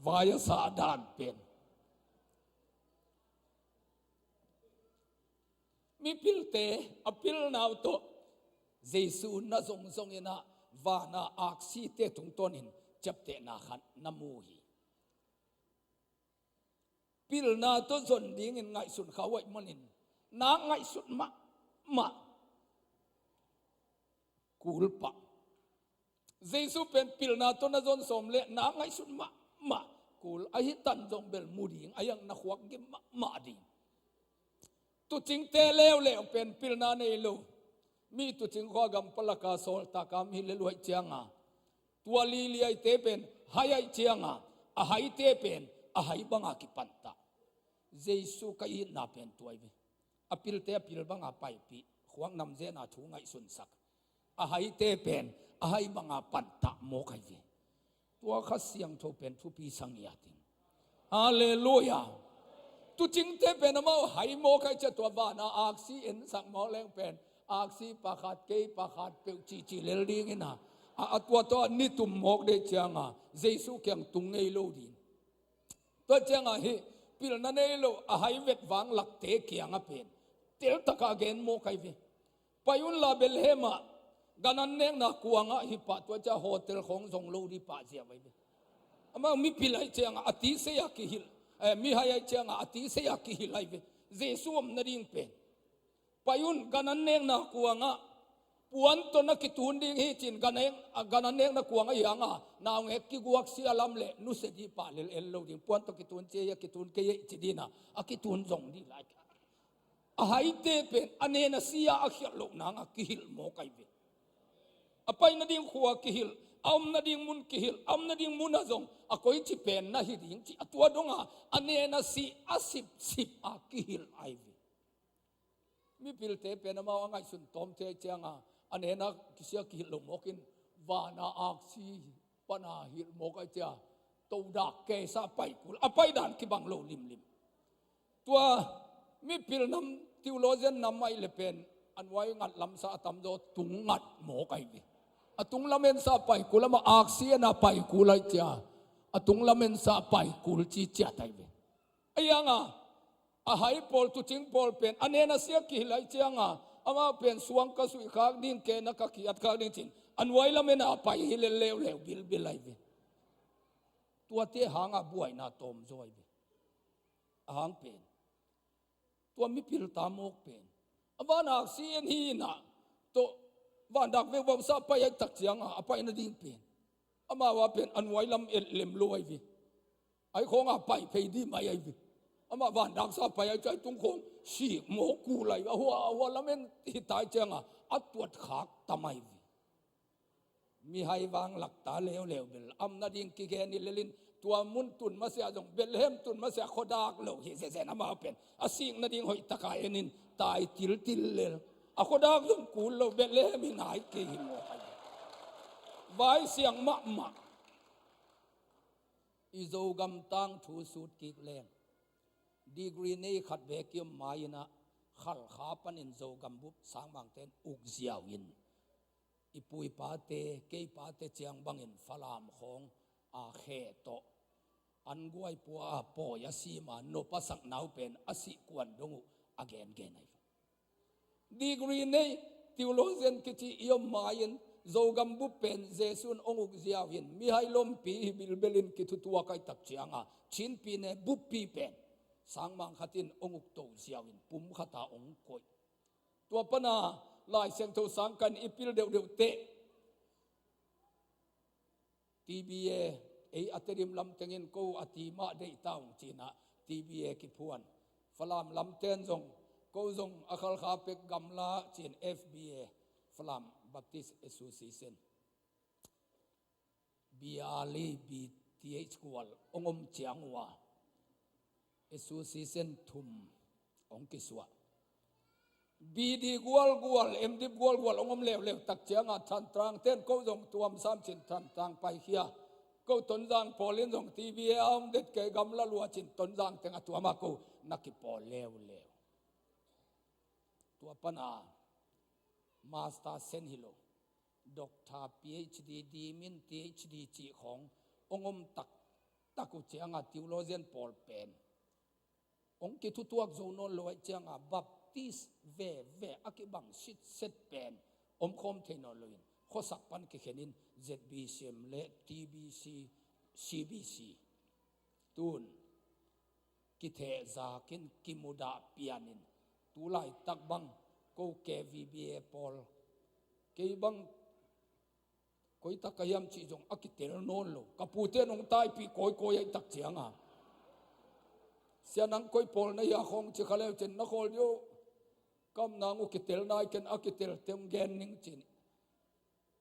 Vai a sah dan pen. Mipilte a pilnau tawh Jesu na zongzong ina vana aksite tungtawnin ciaptehna khat na mu hi. Pilna tawh zon dingin ngaihsun kha uh ahih manin, na ngaihsut mahmah kul pah. Jesu pen pilna tawh na zon sawm leh na ngaihsut mahmah kul ahi tan zong bel mu ding a, iang na khuak gim mahmah ding. Tuucingte leuleu pen pilna nei lo. Mi tuucing khua gam palaka sawltakam hi lel uh ai cianga, tua liliaite pen hai ai cianga, a haite pen a hai banga kipantah. Jesu ka itna pen tua ai ve. A pilte a pil banga paipih, khuak namzena thu ngaihsunsak. A haite pen a hai banga pantah mawk ai ve. Tua Kha Siangtho pen thupi sa ngiat in. Halleluiah. Tuucingte pen amau hai mawk ai cia, tua vana aksi ensak mawk leng pen aksi pakhat, kei pakhat peuh cici lel ding ina, a, a tua tawh a nitum mawk dei cianga Jesu kiang tung ngei lo ding. Tua cianga hih pilna nei lo a hai vet vanglakte kianga pen teltaka gen mawk ai ve. Pai unla Bethlehem ah gan an nekna kuangah hi pah, tua cia hotel khawng zong lo dih pah ziau ai ve. Amau mipil ai cianga a tisei a kihilh, eh, mihai ai cianga a tisei a kihilh ai ve. Jesu om nading pen. Pai un gan an nekna kuangah, puan tawh na kitun ding hi cin, gan an nekna kuangah hianga naungek kiguak sia lam leh nusia dih pah lel en lo ding. Puan tawh kitun ci ei, a kitun kei ei ci dina, a kitun zong dih lai. A haite pen a nen a sia a khialh loh nanga kihilh mawk ai ve. A pai nading khua kihilh, a om nading mun kihilh, a om nading muna zong a koici pen na hi ding ci, a tua donga a nen a si a sipsip a kihilh ai ve. Mipilte pen amau a ngaihsun tawmte ai cianga a nen a kisia kihilh lo mawkin, vana aksi pana hilh mawk ai cia, todak kesa paikul, a paidan kibang lo limlim. Tua mipil nam, theologian nam ai le pen a nuai ngat lamsa a tamzaw tung ngat mawk ai ve. A tung lamensa paikul, ama aksi ena paikul ai cia, a tung lamensa paikul ci ciat ai ve. A ianga a hai pawl, tuucing pawl pen a nen a sia kihilh ai cianga, amau pen suang ka suihkhak ding, kena ka kiatkhak ding cin, a nuai lamena pai hi lel leuleu bilbil ai ve. Tuate hanga buaina tawm zaw ai ve. A hang pen tua mipil ta mawk pen a van aksi en hi ina, tawh vandak veuh vauhsa pai ai tak cianga a pai nading pen amau a pen a nuai lam et lem lo ai ve. Ai khawnga pai phei dih mai ai ve. Amah vandaksa pai ai cia, ai tung khawng sik mawk kul ai ve. A hua, a hua lamen hi tai cianga a tuat khak tam ai ve. Mihai vanglakta leuleu bel a om nading kigen hi lelin, tua mun tun masiah zong, Bethlehem tun masiah khuadak lo hi zenzen, amau pen a sik nading hoih taka enin tai tiltil lel. A khuadak zong kul lo, Bethlehem hi nai kei hi mawk ai ve. Vai siang mahmah. I Zogam tangthu sut kik leng, degree nei khat bek i om mai-in ah, Khalkha panin Zogam bup sangmangte in uk ziau in, i pu i pate, kei pate ciang bangin Falam khawng a khe tawh, an guai pua a pawi a sima, nop a sak nau pen a sih kuan dong uh a gengen ai. Degree nei theologian kici i om mai-in, Zogam bup pen Jesu'n hong uk ziau in, mihai lompi hi bilbelin kithutuak ai tak cianga, Chin pyine buppi pen sangmang khat in hong uk to ziau in, pum khata hong koih. Tua pana Lai Siangtho sang kan i pil deuhdeuh teh, T B A, ei a Tedim lam tengin ko a ti mah deih ta ung ci-in ah, T T B A kiphuan. Falam lamten zong, ko zong a Khalkha pek gamla cin F B A, Falam Baptist Association. B R li B T H kual ong om ciang ua, association thum ong kisuah. B D gualgual, M D gualgual ong om leuleu tak cianga Thantlang ten ko zong tuam sam cin Thantlang paikhia. Ko Tonzang pawl in zong T B A a om det kei gamla lua cin Tonzang teng a tuama ko na kipawl leuleu. Tua pana master sen hi lo, doctor, P H D, dimin T H D cih khawng ong om taktak uh cianga theologian pawl pen ong kithutuak zo nawn lo aih cianga Baptist veve a kibang sitset pen omkhawm thei nawn loin khuasak pan kikhenin Z B C M le T B C, C B C tun kithehzakin kimudah pianin, tulaitak bang ko K V B A pawl, kei bang koitak ka hiam cih zong a kitel nawn lo. Ka pute nong taipih kawikawi aih tak cianga, sia nang koi pawl na hia khawng ci kha leu cin na khawl dih uh. Kam nang uh kitel nai ken a kitel teng gen ning cin.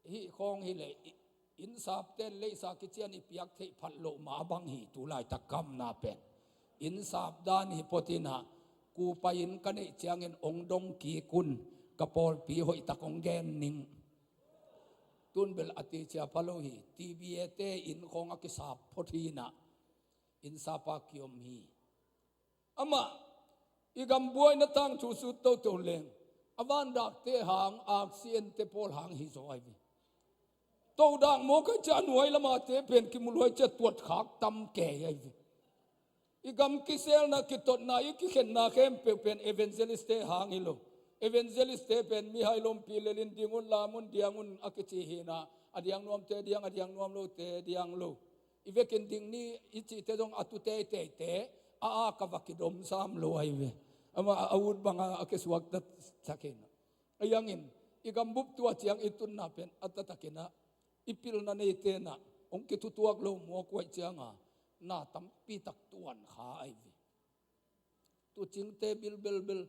Hih khawng hileh i-, innsap ten leisa kician i piak theih phat loh mah bang hi tulaitak kamna pen. Innsap dan hi photinah kupai in ka neih ciangin ong dong kik un, ka pawlpi hoihtak ong gen ning. Tun bel a ticia pha lo hi, T B A te inn khawng a kisap phot hinah innsapa kiom hi. Amah i gam buaina tangthu sut toto leng a vandakte hang aksiente pawl hang hi zaw ai ve. Todak mawk ai cia nuai lamate pen kimu luai cia tuatkhak tam kei ai ve. I gam kiselna, kitotna, i kikhenna khempeuh pen evangelistte hang hi lo. Evangelistte pen mihai lompi lelin ding un, lam un, diang un a kici hinah, a diang nuamte diang, a diang nuam lote diang lo. I vekin ding ni i cihte zong a tu teiteite a a ka va kidom sam lo ai ve. Amah a ut banga a kisuak ta sakin. A iangin i gambup tua ciang i tunna pen a tatakinah i pilna neitenah ong kithutuak lo muak uaih cianga na tampitak tuan kha ai ve. Tucingte bilbelbel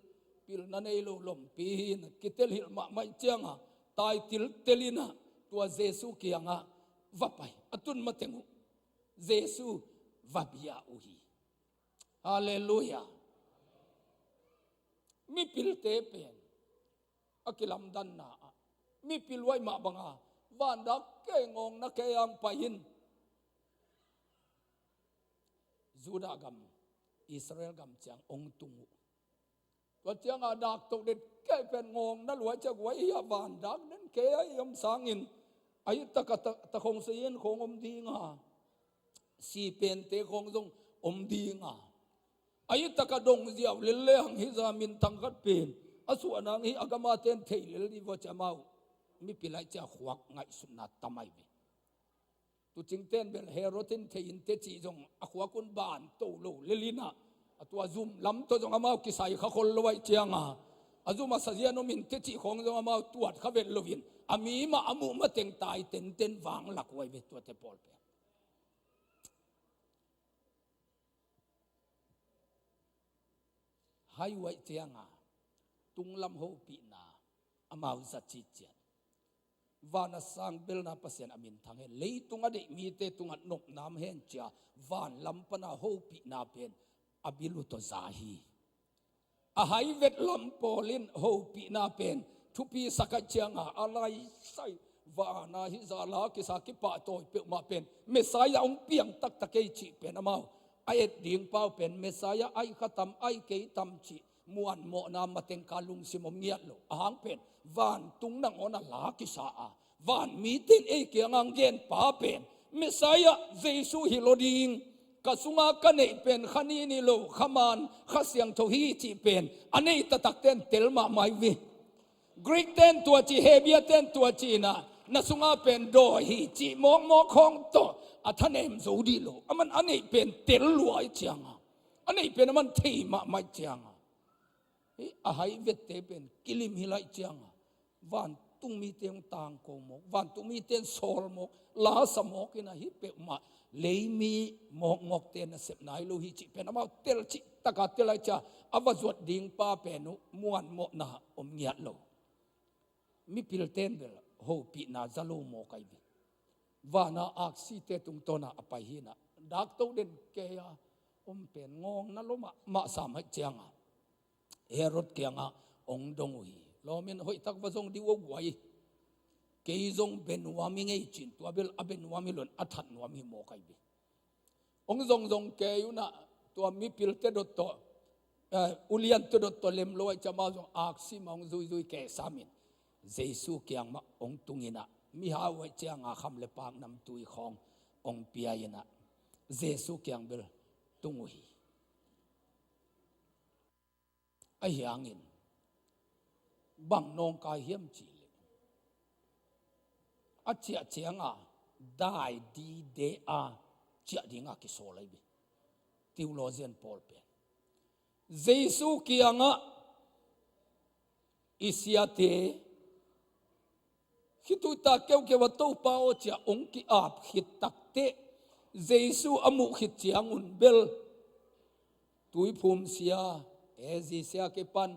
pilna nei lo lompi hin kitel hilh mahmah cianga taitiltelinah tua Jesu kiangah va pai a tun mateng uh Jesu va bia uh hi. Halleluia. Mipilte pen a kilamdanna ah mipil uaih mah banga vandak kei ngawngna kei ang pai in Judah gam, Israel gam ciang ong tung uh. Tua cianga dak toh det kei pen ngawngna luai ciak uai hi a vandak den kei a i om sangin a hi taka ta, ta khong sayin khong om dinga, si pente khong zong om dinga, a hi taka dong ziau lel le hang hi za minthang khat pen a suah nang hi a gama ten thei lel di vua cia mau mipil ai cia khuak ngaihsutna tamai ve. Tucingten bel Herod in thei in teci zong a khuak un ban to lo lelinah a tua zum lam tawh zong amau kisai kha khol lo aih cianga a zum a sazian om in teci khawng zong amau tuat kha vet loin a mi mah a muh mateng tai tenten vang lak uai ve tuate pawl pen. Hai uaih cianga tunglam hopihna amau za ciciat. Van a sang belna Pasian a minthang hen, leitung a deih mite tungah nopnam hen cia van lam pana hopihna pen a bilu tawh za hi. A hai vet lam pawl in hopihna pen thupi sakai cianga a laisai vana hi zala kisa kipahtawi peuhmah pen Messiah hong piang taktak ei cih pen amau a et ding pau pen Messiah ai kha tam ai kei tam cih muanmawhna matengka lungsim om ngiat lo ahang pen vantung nangawn a la kisa a van miten ei kiangah genpa pen Messiah Jesu hi lo ding. Ka sunga ka neih pen kha ni ni lo kha man kha siangtho hi cih pen a neih taktakten tel mahmah hi ve. Greek ten tua ci, Hebia ten tua ci inah na sunga pen dawi hi cih mawkmawk khawng tawh a thanem zo dih lo. Aman a neih pen tel luai cianga a neih pen aman thei mahmah cianga a hai vette pen kilim hi laih cianga van Vantung mite hong tangko mawk, vantung mite in sawl mawk, lasa mawk in ahi peuhmah, leimi mawkmawkte nasepna hi lo hi cih pen amau telcih taka tel ahih ciang a va zuat ding pa pen uh muanmawhna om ngiat lo. Mipilte in bel hopihna za lo mawk ahi ve. Vana aksite tungtawnah a pai hi inah, dakto den kei a om pen ngawngna lua mahmah sam ahih ciangah Herod kiangah hong dong uh hi. Lawm in, hoihtak va zong dih uh a guai. Kei zong bia nuam hi ing ei ci-in, tua bel a bia nuam hi lo in a that nuam hi mawk ahi ve. Hong zongzong kei un ah, tua mipilte dot tawh, eh, uliante dot tawh lem lo ahih ciang amau zong aksi mah hong zuizui kei sam in, Jesu kiang mah hong tung inah, mihau ahih cianga kham le pak namtui khawng hong pia inah, Jesu kiang bel tung uh hi. Ahi hangin bang nawngkai hiam cih leh, a ciah cianga dai dide a ciah dinga kisawl ahi ve. Theologian pawl pen Jesu kiangah, "I siate, khituita keukeu a Topa aw," ci-a hong ki-ap khit takteh, Jesu a muh khit ciangun bel tuiphum sia, eh, zi sia kipan,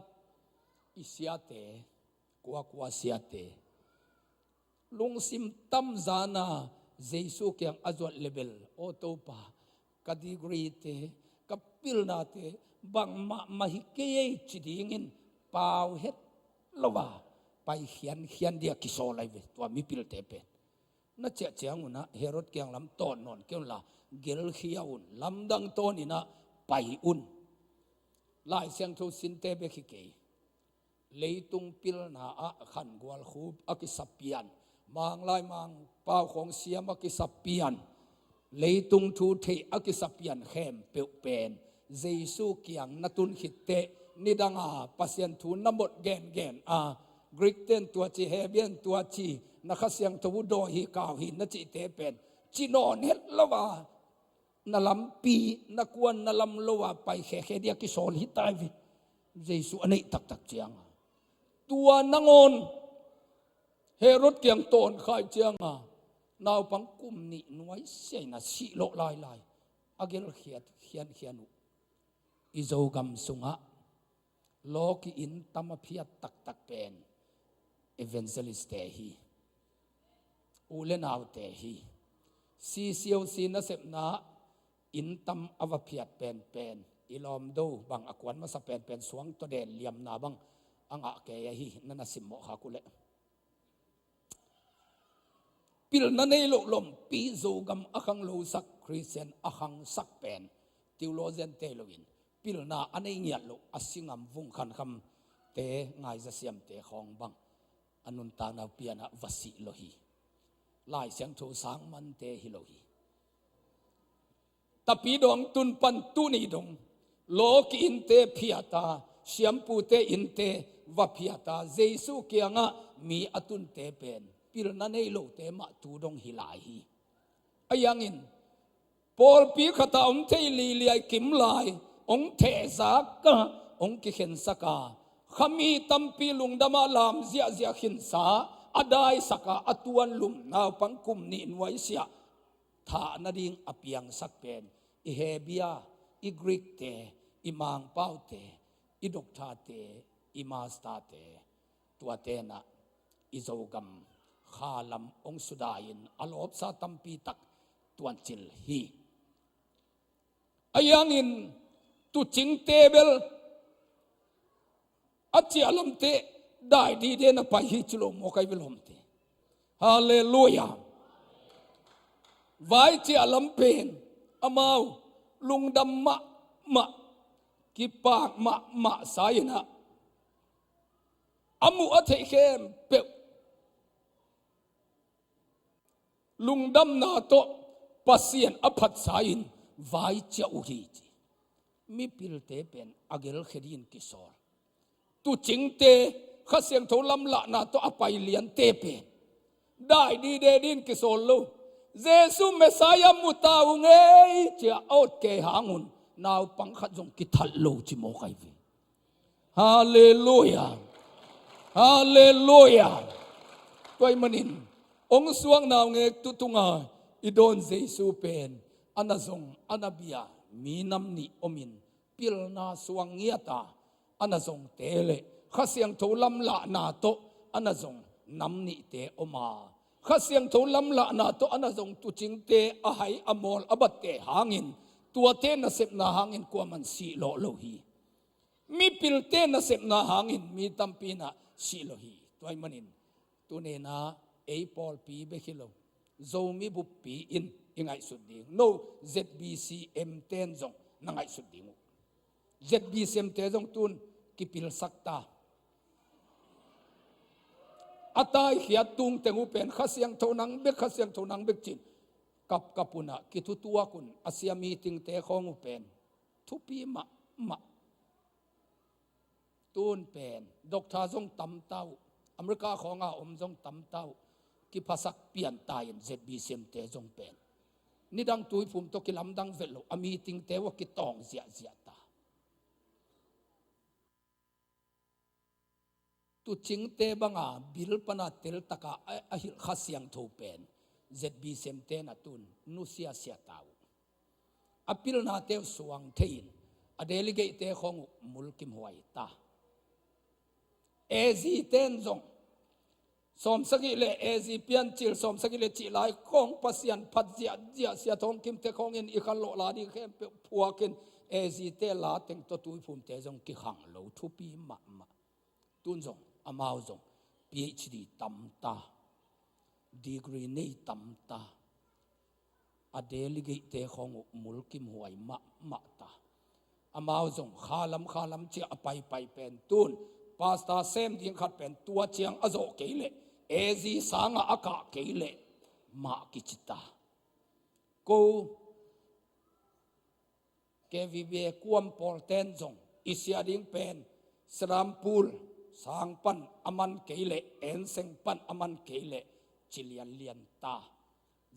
"I siate, kuakua siate?" Lungsim tamzana Jesu kiang a zuat leh bel, "Aw Topa, ka degree-te, ka pilnate bangmah mah hi kei ei," ci dingin pau het lo a pai khiankhian dia kisawl ahi ve tua mipilte pen. Na ciah ciangun ah Herod kiang lam tawn nawn kei unla, gelkhia un, lamdang tawnin ah pai un. Lai Siangtho sinte bek hi kei. Leitung pilna ah khangual khup a kisa pian, Manglai Mangpau khawng siam a kisa pian, leitung thu theih a kisa pian khempeuh pen Jesu kiang na tun khitteh, nidanga Pasian thu na mot gengen a, Greek-te in tua ci, Hebrew-te in tua ci, na Kha Siangtho uh dawi hi, kau hi na cihte pen ci nawn het lo a, na lampi, na kuan, na lam lo a pai khekhe dia kisawl hi ta hi ve. Jesu a neih taktak cianga, tua nangawn Herod kiang tawn kha ahih cianga, naupang kum nih nuaisiah in a sih lawh lailai a gelkhiat khiankhian uh. I Zogam sungah law ki-inn tam a phiat taktak pen evangelist-te hi, u le naute hi. C C O C nasepna inn tam a va phiat penpen, i lawmdo bang a kuan masa penpen, suang tawh den liamna bang a ngah kei ahi, na na simmawh khak uh leh. Pilna nei loh lompi, Zogam a khanglosak, Khristian a khangsak pen theologian-te hi loin, pilna a nei ngiat loh a singam vung khankhamte, ngaizasiamte khawng bang a nuntakna uh pianah va sih lo hi. Lai Siangtho sang mante hi lo hi. Tapi dawng tun pan tuni dong, law ki-innte phiata, siampute innte va phiata, Jesu kiangah mi a tunte pen pilna nei lote mah tu dong hi lai hi. Ahi hangin pawlpi khatah om thei liliai kim lai, hong thehzak a, hong kikhensak a, khami tampi lungdamah lam ziahziah khinsa, a daisak a, a tuanlum naupang kum nih nuaisiah thah nading a piangsak pen i Hebia, i Greek-te, i Mangpaute, i doctor-te, i master-te, tuate in ah i Zogam khalam hong sudai-in a lawpsa tampi tak tuancil hi. Ahi hangin tuucingte bel a ciah lamteh dai dide na pai hi ci lo maw, ka hi ve lawmte. Halleluiah. Vai ciah lam pen amau lungdam mahmah, kipak mahmah sa-in ah, a muh a theih khempeuh lungdamna tawh Pasian a phatsa-in vai ciah uh hi ci. Mipilte pen a gelkhia dingin kisawl. Tuucingte, Kha Siangtho lamlahna tawh a pai liante pen dai dide dingin kisawl lo. Jesu Messiah mu ta ung ei ci-a a awt kei hangun naupang khat zong kithalh lo ci maw, ka hi ve. Halleluiah. Halleluiah. Tua ahih manin hong suak naungek tu tunga i dawn Jesu pen a na zong a na bia mi nam nih omin pilna suang ngiata a na zongte le Kha Siangtho lamlahna tawh a na zong nam nihte om a, Kha Siangtho lamlahna tawh a na zong tuucingte a hai a mawl a batte hangin tuate nasepna hangin kuaman sih lawh lo hi. Mipilte nasepna hangin mi tampi in ah sih lo hi. Tua ahih manin tuni in ah ei pawlpi bek hi lo, Zomi buppi in i ngaihsut ding. No, Z B C M ten zong na ngaihsut ding uh. Z B C M te zong tun kipilsak ta. A taikhiat tung teng uh pen Kha Siangtho nang bek, Kha Siangtho nang bek ci-in kapkap un ah kithutuak un, a sia meeting te khawng uh pen thupi mahmah. Tun pen doctor zong tam ta uh, America khawnga om zong tam ta uh, kiphasak pian ta in Z B C M te zong pen nidang tuiphum tawh kilamdang vet lo, a meeting te uh a kitawng ziahziah ta. Tuucingte banga bil pana teltaka a, a hilh Kha Siangtho pen Z B C M te in ah tun nusiasia ta uh. A pilnate uh suang thei in a delegate te khawng uh mulkimhuai ta. A Z ten zong sawmsagih le A Z Piancil sawmsagih le cih lai khawng Pasian phat ziahziah Sia Thawng Kim te khawngin i khanlawh la ding khempeuh phuakin A Z te la teng tawh tuiphumte zong kikhang lo, thupi mahmah. Tun zong amau zong P H D tam ta, degree nei tam ta, a delegate te khawng uh mulkimhuai mahmah ta. Amau zong khalam khalam ciah a paipai pen tun pastor sem ding khat pen tua ciang a zawh kei leh A Z sangah a kah kei leh mah kici ta. Ko K V B A kuam pawlten zong i sia ding pen Serampore sang pan a man kei leh, Enseng pan a man kei leh ci lianlian ta.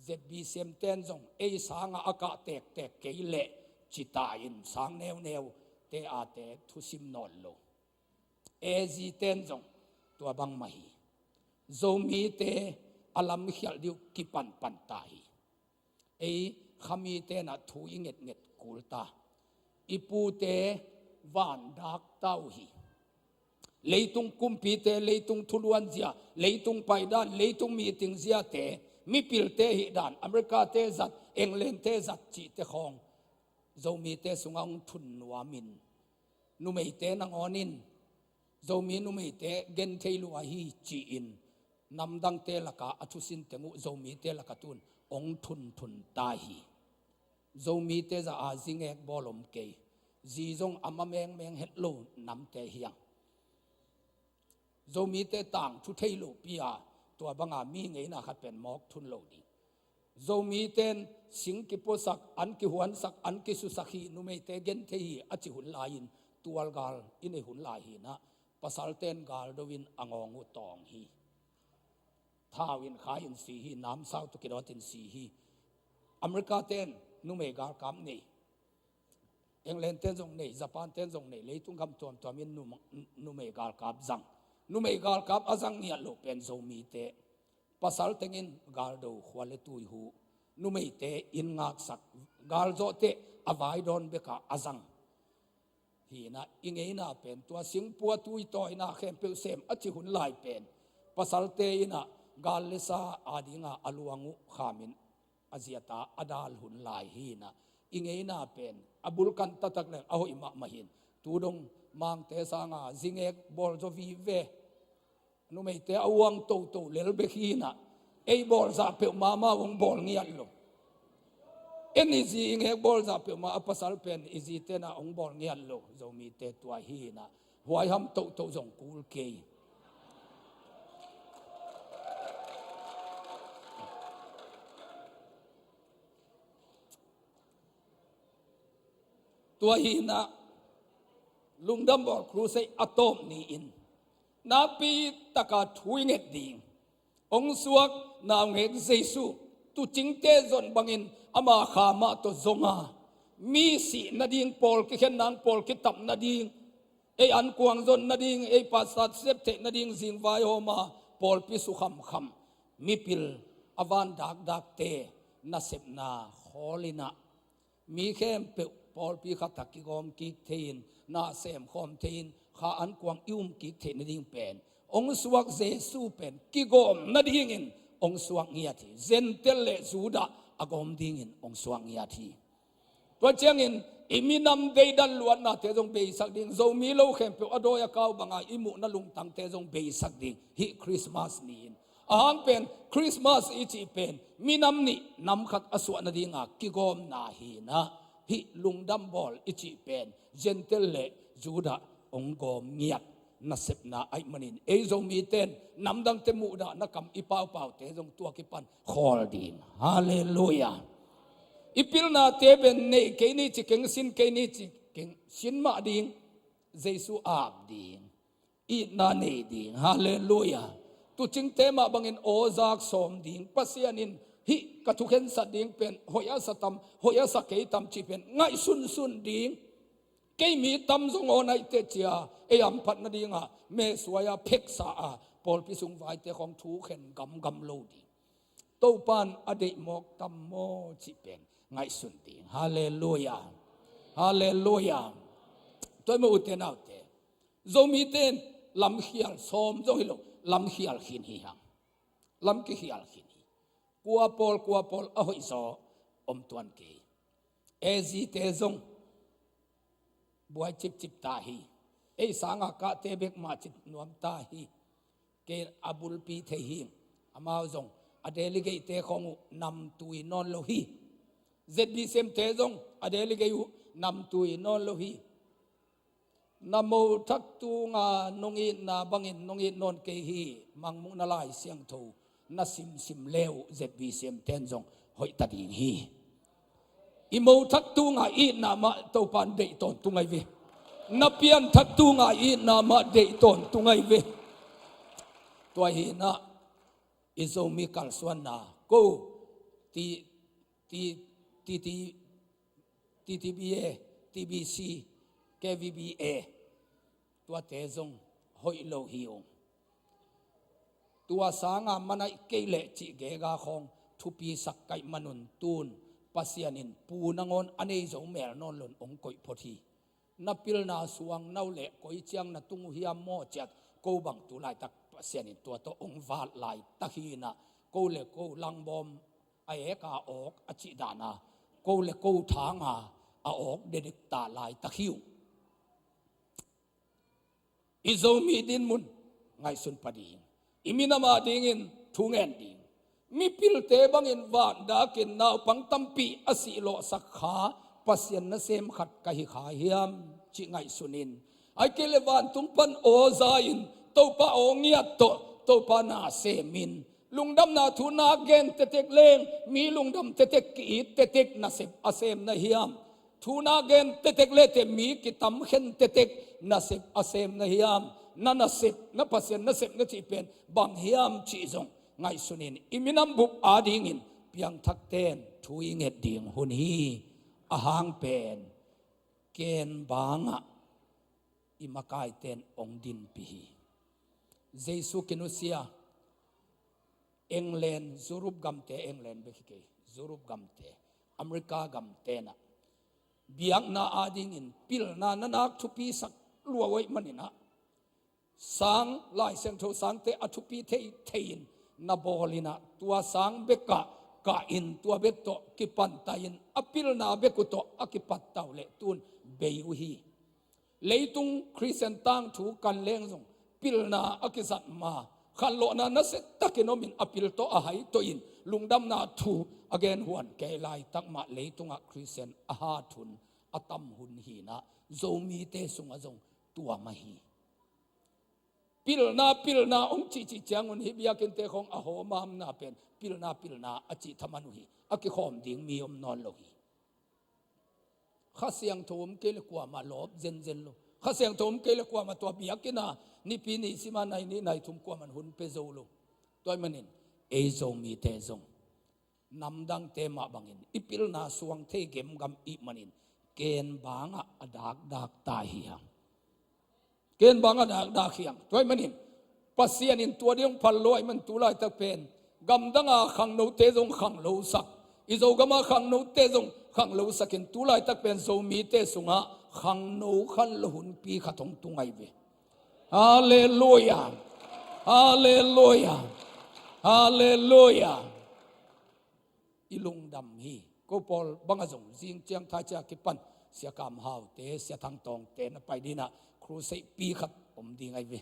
Z B C M ten zong ei sangah a kah tektek kei leh ci ta in sang neuneu te a te thusim nawn lo. A Z ten zong tua bangmah hi. Zomite a lamkhialh ding uh kipanpan ta hi. Ei Khamite in ah thu i ngetnget kul ta. I pute vandak ta uh hi. Leitung kumpite, leitung thuluanzia, leitung paidan, leitung meeting ziate, mipilte hihdan, Americate zat, Englandte zat cihte khawng Zomite sungah hong thun nuamin, numeite nangawn in Zomi numeite genthei lua hi ci-in namdangte lakah a thusin teng uh Zomite lakah tun hong thunthun ta hi. Zomite zah a zingek bawl om kei. Zi zong a ma mengmeng het lo namte hi hang. Zomite tangthu thei lopi a, tua banga mi ngeina khat pen mawk thun lo ding. Zomite in sing kipuasak, an kihuansak, an kisusak hi, numeite genthei hi a ci hun lai-in tualgal i nei hun lai hi-in ah pasalte in gal do-in a ngawng uh tawng hi. Thau in khai in si hi, namsau tawh kidawt in si hi. Americate in numei galkap nei, Englandte in zong nei, Japante in zong nei, leitung gam tuamtuam in num-, numei galkap zang. Numei galkap a zang ngiat loh pen Zomite. Pasal tengin galdo, khua le tui huh, numeite inn ngaksak, galzawhte a vai dawn bekah a zang. Hi-in ah i ngeina pen tua singpua tuitawina khempeuh sem a ci hun lai pen pasalte in ah gal le sa adinga a luang uh khamin a ziata a dal hun lai hi-in ah i ngeina pen a bulkan taktak leng a hoih mahmah hi-in tu dong Mangte sanga zingek bawl zaw vive. Numeite a uang toto lel bek hi-in ah ei bawl zah peuhmah amau hong bawl ngiat lo. En i zi i ngek bawl zah peuhmah a pasal pen i zite in ah hong bawl ngiat lo. Zomite tua hi-in ah huaiham toto zong kul kei. Tua hi-in ah Lungdam Bawl Crusade a tawp ni-in nakpi taka thu i nget ding. Hong suak naungek Jesu tuucingte zon bangin ama kha mah tawh zong a, mi sih nading, pawl kikhen nang, pawl kitap nading, ei ankuang zon nading, ei pastor sep theih nading zingvaihawm a, pawlpi su khamkham, mipil a van dakdakte nasepna khawl in ah, mi khempeuh pawlpi khat ah kigawm kik thei-in, na semkhawm thei-in, kha ankuang i um kik theih nading pen hong suak Jesu pen kigawm nadingin hong suak ngiat hi. Gentile le Judah a gawm dingin hong suak ngiat hi. Tua ciangin i minam deidan luatnate zong beisak ding, Zomi lo khempeuh a dawi a kau banga i muhna lungtangte zong beisak ding hih Christmas ni-in. Ahang pen Christmas i cih pen minam nih nam khat a suah nadinga kigawmna hi-in ah, hih lungdam bawl i cih pen Gentile le Judah hong gawm ngiat nasepna ahih manin, ei Zomite in namdangte muhdahna kam i paupaute zong tua kipan khawl ding. Halleluiah. I pilnate pen nei kei ni ci keng, sin kei ni ci keng, sin mah ding, Jesu ap ding, itna nei ding. Halleluiah. Tuucingte mah bangin aw zak sawm ding, Pasian in hih ka thukhensat ding pen hoih a sa tam, hoih a sa kei tam cih pen ngaihsunsun ding. Kei mi tam zong aw naih teh cia, ei hamphat nadinga mesuai-a pheksa-a pawlpi sung vaite khawng thukhen gamgam lo ding. Topa'n a deih mawk tam maw cih pen ngaihsun ding. Halleluiah. Halleluiah. Tua ahih manin ute naute, Zomite in lamkhial sawm zong hi lo, lamkhial khin hi hang. Lam kikhial khin hi. Kua pawl, kua pawl a hoihzaw om tuan kei. A Zite zong buai cipcip ta hi. Ei sanga kahte bek mah cih nuam ta hi. Kei a bulpi thei hi. Amau zong a delegate-te khawng uh namtui nawn lo hi. Z B C M-te zong a delegate uh namtui nawn lo hi. Na mo thak tunga nong itna bangin nong it nawn kei hi. Mangmuhna Lai Siangtho na simsim le uh Z B C M-te in zong hoih ta ding hi. I mo thak tunga itna mah Topa'n deih tawntung ahi ve. Na pian thak tunga itna mah deih tawntung ahi ve. Tua hi-in ah i Zomi kalsuanna ko ti, ti, ti, ti, T T B A, T B C, K V B A, tuate zong hoih lo hi ung. Tua sanga manaih kei leh cih gega khawng thupisak ka hih manun tun Pasian in pu nangawn a nei zo mel nawn loin hong koih phot hi. Na pilna suang na uh leh koi ciang na tung uh hiam maw ciat, ko bang tu laitak Pasian in tua tawh hong vat laitak hi-in ah, ko le ko langbawm a ek a awk a cih dana, ko le ko thanga a awk dedek ta laitak hi uh. I Zomi dinmun ngaihsun pah ding. I minam adingin thu ngen ding. Mipilte bangin vandakin naupang tampi a sihlawhsak kha Pasian nasem khat ka hi kha hiam cih ngaihsun in, ahih kei leh vantung pan aw za-in Topa aw ngiat tawh Topa na semin, lungdamna thu nak gen tektek leng mi lungdam tektek, ki-it tektek nasep a sem na hiam? Thu nak gen tektek le teh mi kitamkhen tektek nasep a sem na hiam? Na nasep, na Pasian nasep na cih pen bang hiam cih zong ngaihsun in, i minam bup adingin piangthakte in thu i nget ding hun hi. Ahang pen ken bangah i makaite in hong dinpih hi. Jesu kinusia England, Europe gamte, England bek hi kei, Europe gamte, America gamte in ah biakna adingin pilna na nak thupisak lua uh ahih manin ah, sang, Lai Siangtho sangte a thupi thei thei-in na bawl in ah, tua sang bekah kah in, tua bek tawh kipantai-in, a pilna bek uh tawh a kipatta uh leh tun bei uh hi. Leitung Khristian tangthu kan leng zong pilna a kizat ma, khanlawhna nasia takin omin a pil tawh a hai tawhin lungdamna thu a genhuan kei laitak mah leitungah Khristian a hat hun a tam hun hi-in ah, Zomite sungah zong tua mah hi. Pilna, pilna hong cihcih ciangun hih biakinnte khawng a hawmamna pen pilna, pilna a cih thaman uh hi. A kikhawm ding mi om nawn lo hi. Kha Siangtho om kei le kuamah lawp zenzen lo. Kha Siangtho om kei le kuamah tua biakinn ah Nipi ni sima nai nih nai thum kuamah in hun pia zo lo. Tua ahih manin ei Zomite zong namdangte mah bangin i pilna suang thei gemgam ihih manin ken bangah a dakdak ta hi hang. Ken bangah a dakdak hi hang. Tua ahih manin Pasian in tua ding hong phal lo ahih man tu laitak pen Gamdanga khangnote zong khanglosak, i Zogama khangnote zong khanglosakin, tulaitak pen Zomite sungah khangno khanlo hunpi khat hong tung ahi ve. Halleluia. Halleluia. Halleluia. I lungdam hi. Ko pawl banga zong zing ciang thai ciang kipan Sia Kam Haute, Sia Thang Tawngte na pai dinah crusade pi khat om ding ahi ve.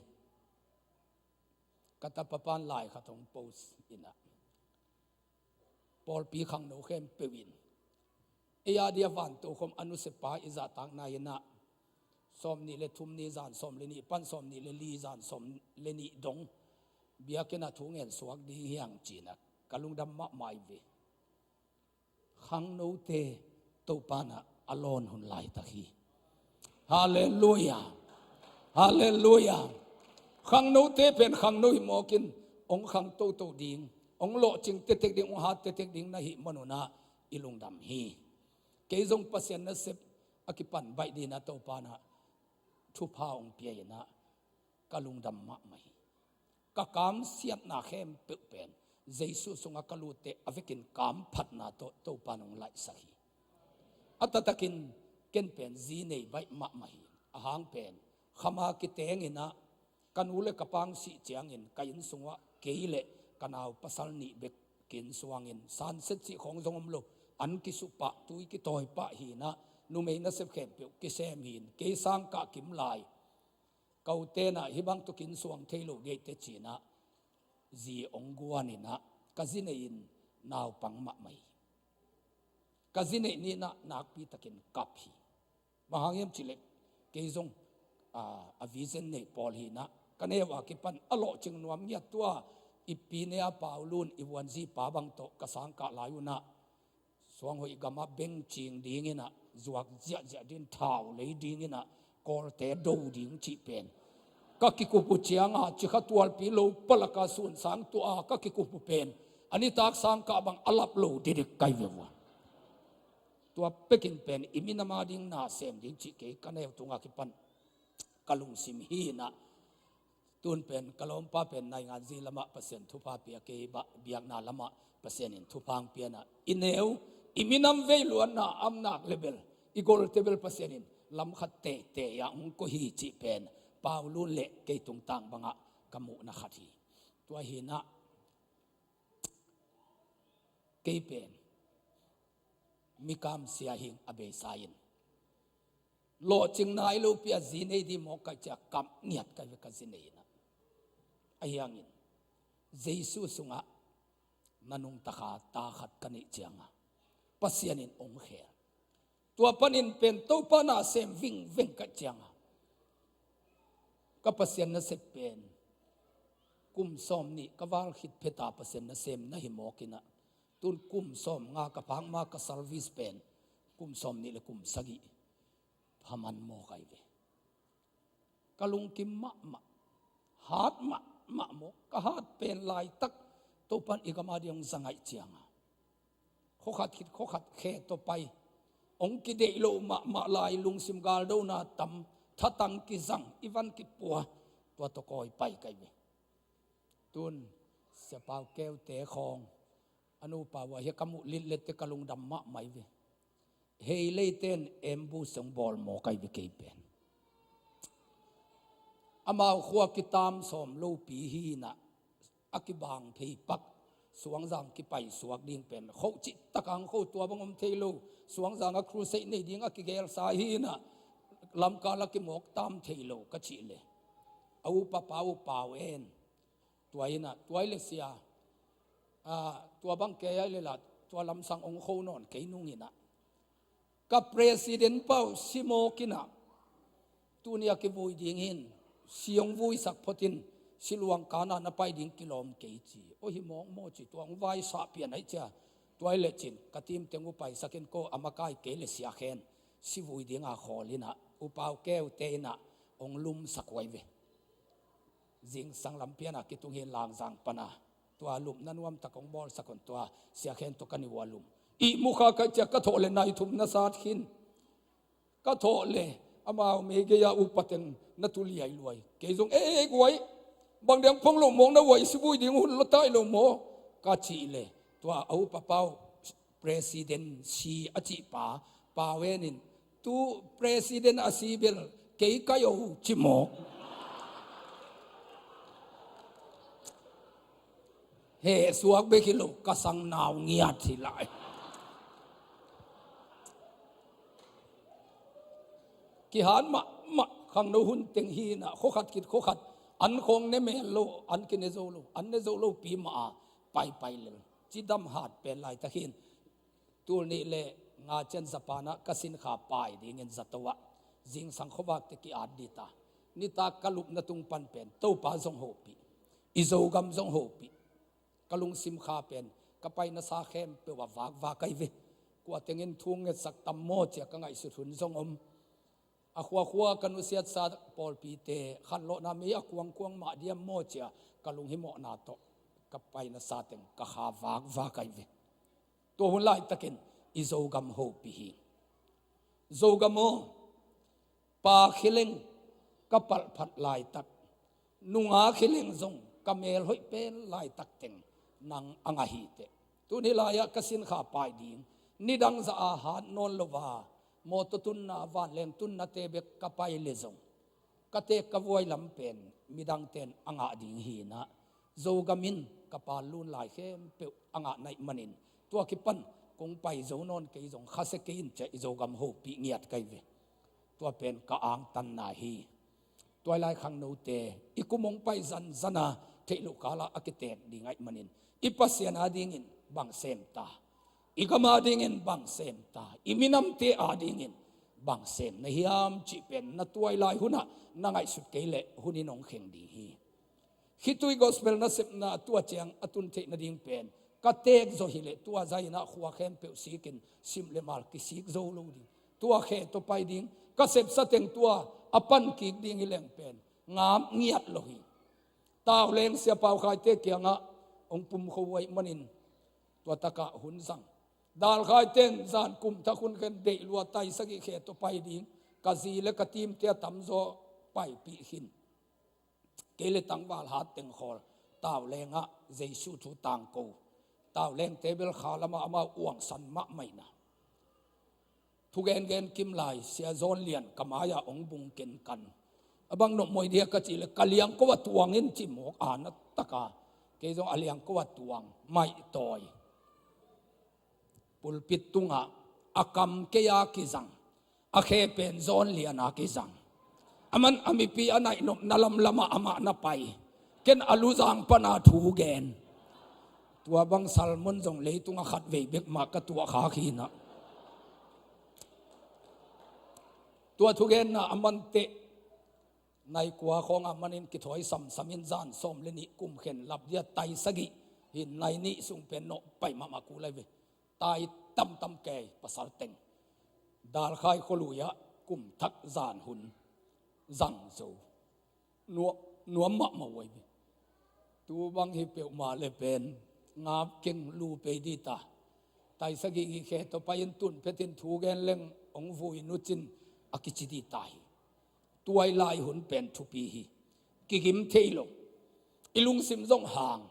Ka tapa pan lai khat hong post inah, pawlpi khangno khempeuh in ei a dia vanto khom a nusia pa i zahtakna inah, sawm nih le thum ni zan sawm le nih pan sawm nih le li zan sawm le nih dong biakinn ah thu ngen suak ding hi hang cinah, ka lungdam mahmah hi ve. Khangnote Topa nah a lawn hun laitak hi. Halleluia. Halleluia. Khangnote pen khangno hi mawkin, hong khang toto ding, hong lawhcing tektek ding, hong hat tektek ding na hih manunah i lungdam hi. Kei zong Pasian nasep a kipan baih dinah Topa nah thupha hong pia inah ka lungdam mahmah hi. Ka kamsiatna khempeuh pen Jesu sungah ka lutte a vekin kamphatna tawh Topa nong laihsak hi. A taktakin ken pen zi nei baih mahmah hi. A hang pen khama kiteng inah, ka nu le ka pang sih ciangin ka inn sungah kei le ka nau pasal nih bek kin suangin, sunset cih khawng zong om lo, an kisuh pah, tui kitawi pah hi inah, numei nasep khempeuh kisem hi in, kei sangkah kim lai ka ute nah hih bang tawh kin suang thei lo dih ei te cinah zi hong guan inah, ka zi nei in naupang mahmah hi. Ka zi neih ni nah nakpi takin kap hi. Bang hang hiam cih leh kei zong, aa, a vision nei pawl hi inah, ka neu a kipan a lawhcing nuam ngiat, tua i pi ne a Paulun i vuanzi pa bang tawh ka sangkah lai unah, suanghoih gamah beng cing ding inah, zuak ziahziah ding, thau lei ding inah, Kawlte do ding cih pen ka kikup uh cianga, cikha tualpi lo palaka sunsang tuah a ka kikup uh pen a nitak sangkah bang a lap lo dikdik ka hi ve uh a. Tua pekin pen i minam a ding na sem ding cih kei ka neu tunga kipan ka lungsim hi inah, tun pen ka lawmpa pen naingan zi lamah Pasian thupha pia kei, biakna lamah Pasian in thupha hong pia inah, i neu, i minam vei luatna amnak le bel, i golte bel Pasian in lam khat teitei ah hong koih hi cih pen Paulun le kei tungtang bangah ka muhna khat hi. Tua hi inah, kei pen mi kamsia hing a beisa in, lawhcing nai lopi a zi nei dih mawk ka hih ciang kap ngiat ka hi ve, ka zi nei inah. Ahi hangin Jesu sungah na nungtak a ta khat ka neih cianga Pasian in hong khel. Tua panin pen Topa na sem vingveng ka hih cianga ka Pasian nasep pen kum sawm nih ka val khit phet a Pasian nasem na hi mawk inah, tun kum sawm nga ka phak ma ka service pen kum sawm nih le kum sagih pha man mawk ahi ve. Ka lungkim mahmah, hat mahmah mawk, ka hat pen laitak Topan i gam a ding hong za ngaih cianga, khua khat khit khua khat khe tawh pai, hong kideih loh mahmah lai, lungsim galdona tam, thatang kizang, i van kipua, tua tawh kawi pai ka hi ve. Tun Sia Pau Keute khawng, a nupa uh ahi a, ka muh litlette ka lungdam mahmah hi ve. Hei leiten ambush hong bawl mawk ahi ve kei pen. Amau khua kitam sawm lopi hi inah, a kibang phei pak, Suangzang kipai suak ding pen khoh cih takang khoh, tua bang om thei lo. Suangzang a crusade nei ding a kigelsa hi inah, lamkal a kimawk tam thei lo ka cih le, a upa pa uh Pau En, tua inah, tua hi le sia, aa, tua bang kei ahi le la, tua lamsang hong kho nawn kei nung inah, ka president pa uh si mawk inah, tuni a kivui ding hi in, si hong vuisak phot in, si luang kana na pai ding kilawm kei ci. Aw, hi mawk maw ci, tua hong vaisah pian ahi cia. Tua hi le cin, ka team teng uh paisak in, ko a makai kei le Sia Khen si vui dinga khawl inah, U Pau Keute inah hong lumsak uh ahi ve. Zingsang lampi ana kitung hi in, Langzang pana tua lupna nuamtak hong bawlsak un, tua Sia Khen tawh ka ni uh a lum. Ihmu kha ka hih ciang ka thawh le nai thum na sat khin. Ka thawh le amau meigei a upa teng na tu liailuai. Kei zong, "Ei, ei, guai, bang ding phong lo mawk na uai, si vui ding hun lo tai lo maw?" ka cih leh, tua a upa pa uh, presidency a cih pa, pa venin, tu president a si bel kei ka hi o ci mawk. Heh suak bek hi lo, ka sang nau ngiat hi lai. Kihat mahmah, khangno hun teng hi na, khua khat khit khua khat, an khawng ne mel lo, an kine zo lo, an ne zo lo pi mah a, paipai lel. Cidam hat pen laitak hi in, tul nih le nga ciang Japan ah ka sinkha pai dingin zato ah, zingsang khuavak teh ki-at ding ta. Nitak ka lupna tung pan pen Topa zong hopih, i Zogam zong hopih. Ka lungsim kha pen, ka paina sa khempeuh ah vakvak ahi ve. Kua tengin thu ngetsak tam maw ci-a ka ngaihsut hun zong om. A khuakhua ka nusiatsa pawlpite khanlawhna mei a kuangkuang mah diam maw ci-a ka lunghimawhna tawh ka paina sa teng ka kha vakvak ahi ve. Tua hun laitakin i Zogam hopih hi. Zogam aw, Pa Kheleng ka palhphat laitak, nunga Kheleng zong ka melhoih pen laitak teng nang a ngah hi teh. Tuni lai-ah ka sinkha pai ding, nidang zah a hat nawn lo a, mawtaw tunna, vanleng tunnate bek ka pai leh zong, ka teek ka vuai lam pen midangte'n a ngah ding hi na, Zogam in ka pal lun lai khempeuh a ngah na hih manin, tua kipan kong pai zo nawn kei zong khasia kei in ci-a i Zogam hopih ngiat ka hi ve. Tua pen ka angtanna hi. Tua hi lai khangnote, i kum hong pai zanzan a, theih loh kal ah a kiteek ding ahih manin, i Pasian adingin bang sem ta, i gam adingin bang sem ta, i minamte adingin bang sem na hiam cih pen na tuailai hun ah na ngaihsut kei leh hun in hong kheng ding hi. Khitui gospel nasepna tua ciang a tun theih nading pen, ka teek zaw hi leh tua zah in ah khua khempeuh sikin, sim le mal kisik zo lo ding. Tua khe tawh pai ding, ka sepsa teng tua a pan kik ding hi leng pen ngap ngiat lo hi. Tauleng Sia Pau Khaite kiangah hong pumkho uh ahih manin, tua takah hun zang. Dal Khaite'n zan kum thak hun khen deih lua, tai sagih khe tawh pai ding, ka zi le ka team-te a tamzaw paipih khin. Kei le tangval hat teng khawl, Tauleng ah Jesu thu tangko. Taulengte bel kha lamah amau uangsan mahmah in ah, thugengen kim lai, Sia Zawn Lian ka mai-ah hong bung kenkan. A bang nopmawh diak ka cih leh, ka liangko ah tuang in ci mawk, a na tak a. Kei zong a liangko ah tuang, maihtawi. Pulpit tungah a kam kei a kizang, a khe pen Zawn Lian a kizang. Aman a mipi a naihnopna lamlam ah amah na pai, ken a luzang pan a thu gen. Tua bang sermon zong leitung ah khatvei bek mah ka tuah khak hi in ah. Tua thugenna a man teh, nai kua khawng a manin kithawi samsam in zan sawm le nih kum khen lap dia, tai sagih hi in, nai nih sung pen nawh pai mahmah kul ahi ve. Tai tamtam kei pasal teng. Dal Khai khualui ah kum thak zan hun zang zo. Nuam, nuam mahmah uh ahi ve. Tu bang hi peuhmah le pen ngap keng, lu pei ding ta. Tai sagih gih khe tawh pai in, tun phet in thu gen leng hong vui nucin a kici ding ta hi. Tua hi lai hun pen thupi hi. Kigim thei lo. I lungsim zong hang.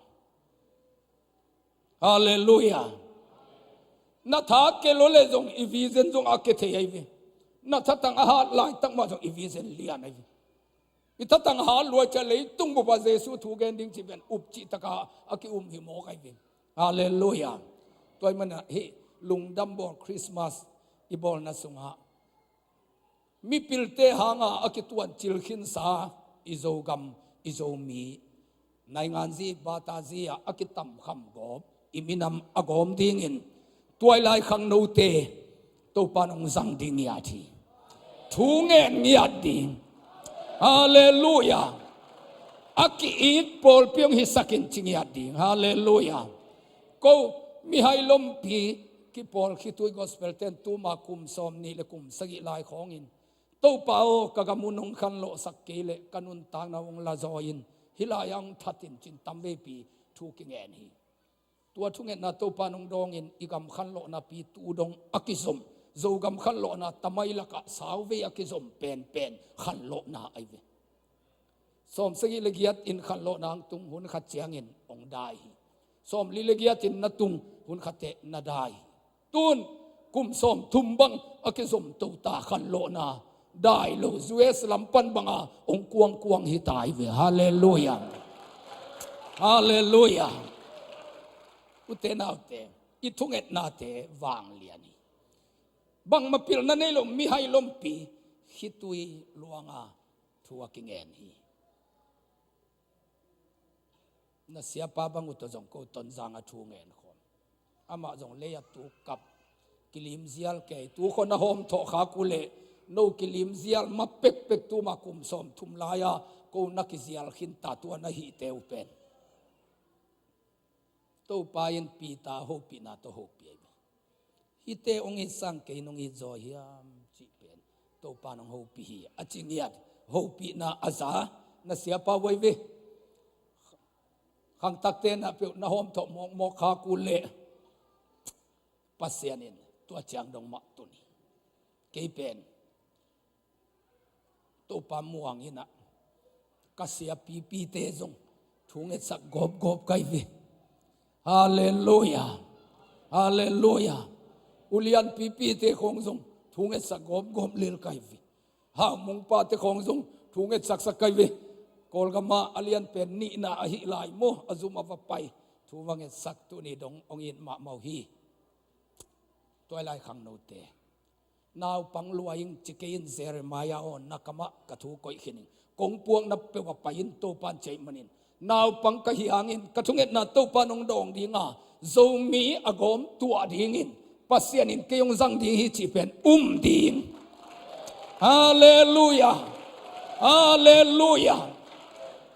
Halleluiah. Na tha ke lo le zong i vision zong a ke thei ahi ve. Na thatang a hat laitak mah zong i vision lian ahi ve. I thatang a hat lua ciang leitung bup ah Jesu thu gen ding cih pen up cih tak a a ki-um hi mawk ahi ve. Halleluiah. Tua ahih manin ah hih lungdam bawl Christmas i bawlna sungah mipilte hanga a kituancil khinsa i Zogam, i Zomi, nainganzi batazi ah a kitamkham gawp, i minam a gawm dingin tua hi lai khangnote Topa'n hong zang ding ngiat hi. Thu ngen ngiat ding. Halleluiah. A ki-it pawlpi hong hisak in ci ngiat ding. Halleluiah. Ko, mihai lompi kipawl khitui gospel ten tuma kum sawm nih le kum sagih lai khawngin, Topa aw, ka gam uh nong khanlawhsak kei leh ka nuntakna uh hong lazawi in, hih lai-ah hong that in, ci-in tamveipi thu kingen hi. Tua thungetna Topa nong dawngin i gam khanlawhna pi tu dong a kizom, Zogam khanlawhna tamai lakah sauvei a kizom penpen khanlawhna ahi ve. Sawm sagih le giat in khanlawhna hong tung, hun khat ciangin hong dai hi. Sawmli le giatin na tung, hun khatteh na dai. Tun kum sawmthum bang a kizom to ta khanlawhna dai lo, U S lam pan banga hong kuangkuang hi ta hi ve. Halleluiah. Halleluiah. Ute naute, i thungetnate vanglian hi. Bangmah pilna nei lo mihai lompi khitui luanga thu a kingen hi. Na siapa bang uh tawh zong ko Tonzang a thu ngen khawm. Amah zong lei a tu kap, kilimzial kei, tu khawng a hawm thawh khak uh leh, no kilimzial ma pekpek, tuma kum sawmthum lai-a ko na kizial khin ta, tua na hihte uh pen Topa in Peter hopihna tawh hopih ahi ve. Hihte hong it sang kei nong it zaw hiam cih pen Topa in hong hopih hi, a ci ngiat. Hopihna a za, na siapa uh ahi ve. Khangtakte na peuh na hawm thawh mawkmawk khak uh leh, Pasian in tua ciang dong mah tun hi. Kei pen Topa muang in ah, ka siapipite zong thungetsak gawpgawp ka hi ve. Halleluiah. Halleluiah. Ulian pipite khawng zong thungetsak gawpgawp lel ka hi ve. Haumung pate khawng zong thungetsaksak ka hi ve. Kawlgam ah a lianpen nihna ahih lai maw, a zum a va pai, thu va ngetsak, tuni dong hong it mahmah uh hi. Tua lai khangnote, naupang lua ing ci kei in, Jeremiah aw, na kamah ka thu koih khin ing. Kong puakna peuh ah pai in, Topa in ci ahih manin. Naupang ka hih hangin ka thungetna Topa in hong dawng ding a, Zomi a gawm tuah dingin Pasian in kei hong zang ding hi cih pen um ding. Halleluiah. Halleluiah.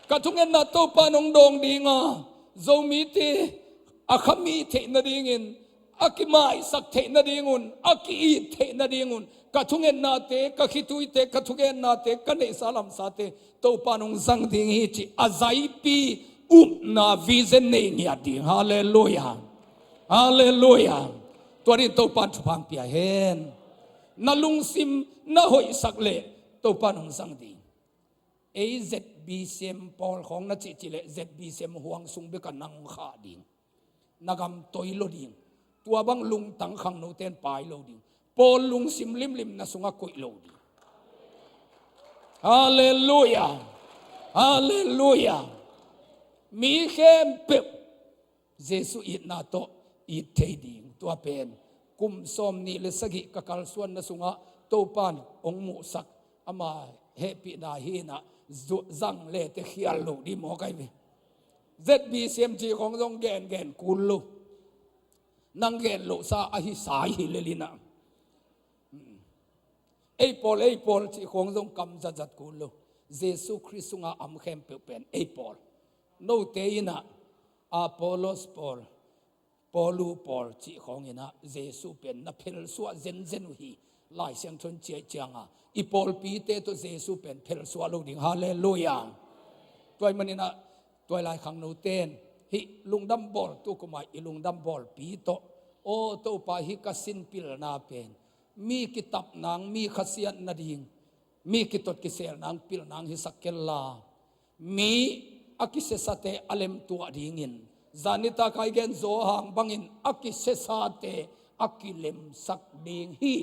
Ka thungetna Topa in hong dawng ding a, Zomite a khami theih nadingin, a kimaisak theih nadingun, a ki-it theih nadingun, ka thungetnate, ka khituite, ka thugennate, ka neihsa lamsate Topa in hong zang ding hi cih a zaipi upna vision nei ngiat ding. Halleluiah. Halleluiah. Tua dingin Topa in thupha hong pia hen. Na lungsim na hoihsak leh Topa in hong zang ding. Ei Z B C M pawl khawng na cihcih leh Z B C M huang sung bek a nang khah ding. Na gam toi lo ding. Tua bang lungtang khangnote in pai lo ding. Pawl lungsim limlim na sungah koih lo ding. Halleluiah. Halleluiah. Mi khempeuh Jesuh itna tawh it thei ding. Tua pen kum sawmnih le sagih ka kalsuanna sungah Topa in hong muhsak, ama hehpihna hi in ah, zang lete khial lo ding maw ka hi ve. Z B C M cih khawng zong gengen kul lo. Nang gen lohsa ahi sa hi lel in ah. Ei pawl, ei pawl cih khawng zong kam zatzat kul lo. Jesuh Khrist sungah a om khempeuh pen ei pawl. Note in ah Apollos pawl, Paulu pawl cih khawng in ah Jesuh pen na phelsuah zenzen uh hi. Lai Siangtho in ciah ciangin i pawlpite tawh Jesuh pen phelsuah lo ding. Halleluiah. Tua ahih manin ah, tua lai khangnote in hih lungdam bawl, tukum a i lungdam bawlpi tawh, aw Topa, hih ka sin pilna pen mi kitap nang, mi khasiat nading, mi kitot kisel nang, pil nang hisak kei la, mi a kisiasate a lemtuah dingin, zan nitak a i gen zaw hang bangin a kisiasate a kilemsak ding hi,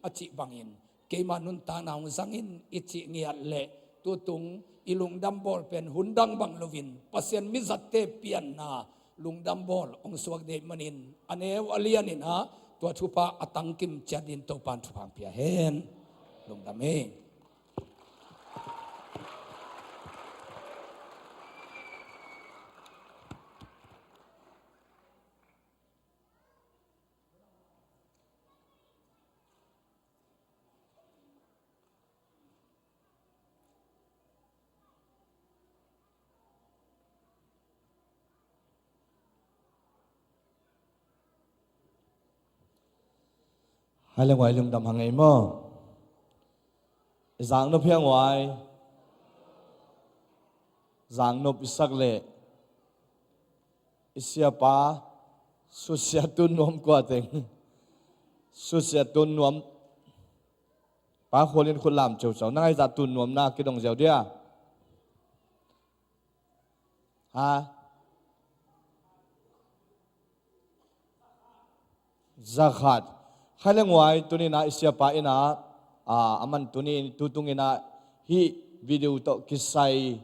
a cih bangin, keima nuntakna hong zang in i cih ngiat leh, tutung i lungdam bawl pen hun dang bang loin Pasian mizatte pianna lungdam bawl hong suak ding ahih manin, a neu a lian in ah tua thupha a tangkim ciat dingin Topa in thupha hong pia hen. Lungdam hi. Hai le nguai lungdam hang ei maw? I zaknop hiang uai. Zaknop i sak leh i siapa susia tun nuam kua teng. Susia tun nuam. Pa Khual in khut lam ceuceu. Nang ai zah tun nuamna kidong ziau dia. Ha? Zakhat. Khai le nguai tuninah i siapa inah, a, a man tuni tutunginah hih video tawh kisai,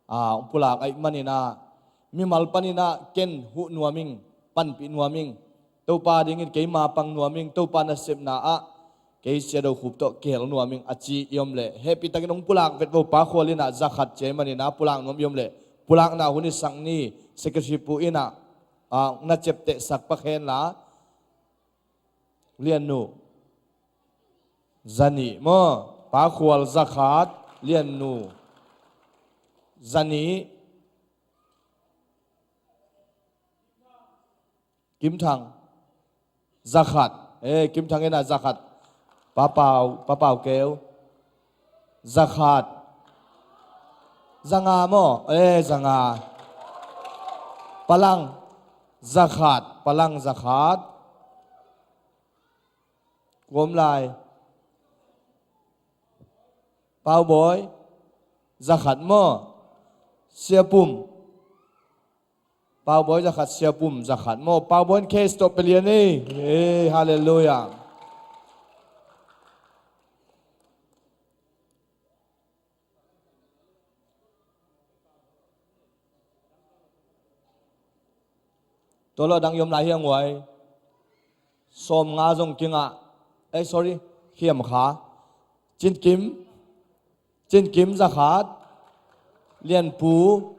a, hong pulak ahih maninah mimal paninah ken huh nuam ing, panpih nuam ing, Topa dingin keima pang nuam ing, Topa nasepna ah kei Sia Do Khup tawh kihel nuam ing a ci i om leh hehpihtakin hong pulak vet vo. Pa Khual inah zakhat ci ahih maninah pulak nuam i om leh pulakna hun i sak ni. Secretary pu inah, a, na ceptehsak pak henla. Liannu. Zanih maw? Pa Khual zakhat, Liannu. Zanih. Kim Thang. Zakhat. Eh, Kim Thang inah zakhat. Pa Pau, Pa Pau Keu. Zakhat. Zanga maw? Eh, zanga. Palang. Zakhat. Palang zakhat. Kuam lai. Pau Bawi. Zakhat maw? Sia Pum. Pau Bawi zakhat, Sia Pum zakhat maw? Pau Bawi in case tawh pia lian ei. Ei, halleluiah. Tua lo a dang i om lai hi a nguai. Sawm nga zong kingah. Eh, sorry. Khiam Kha. Cin Kim. Cin Kim zakhat, Lian Pu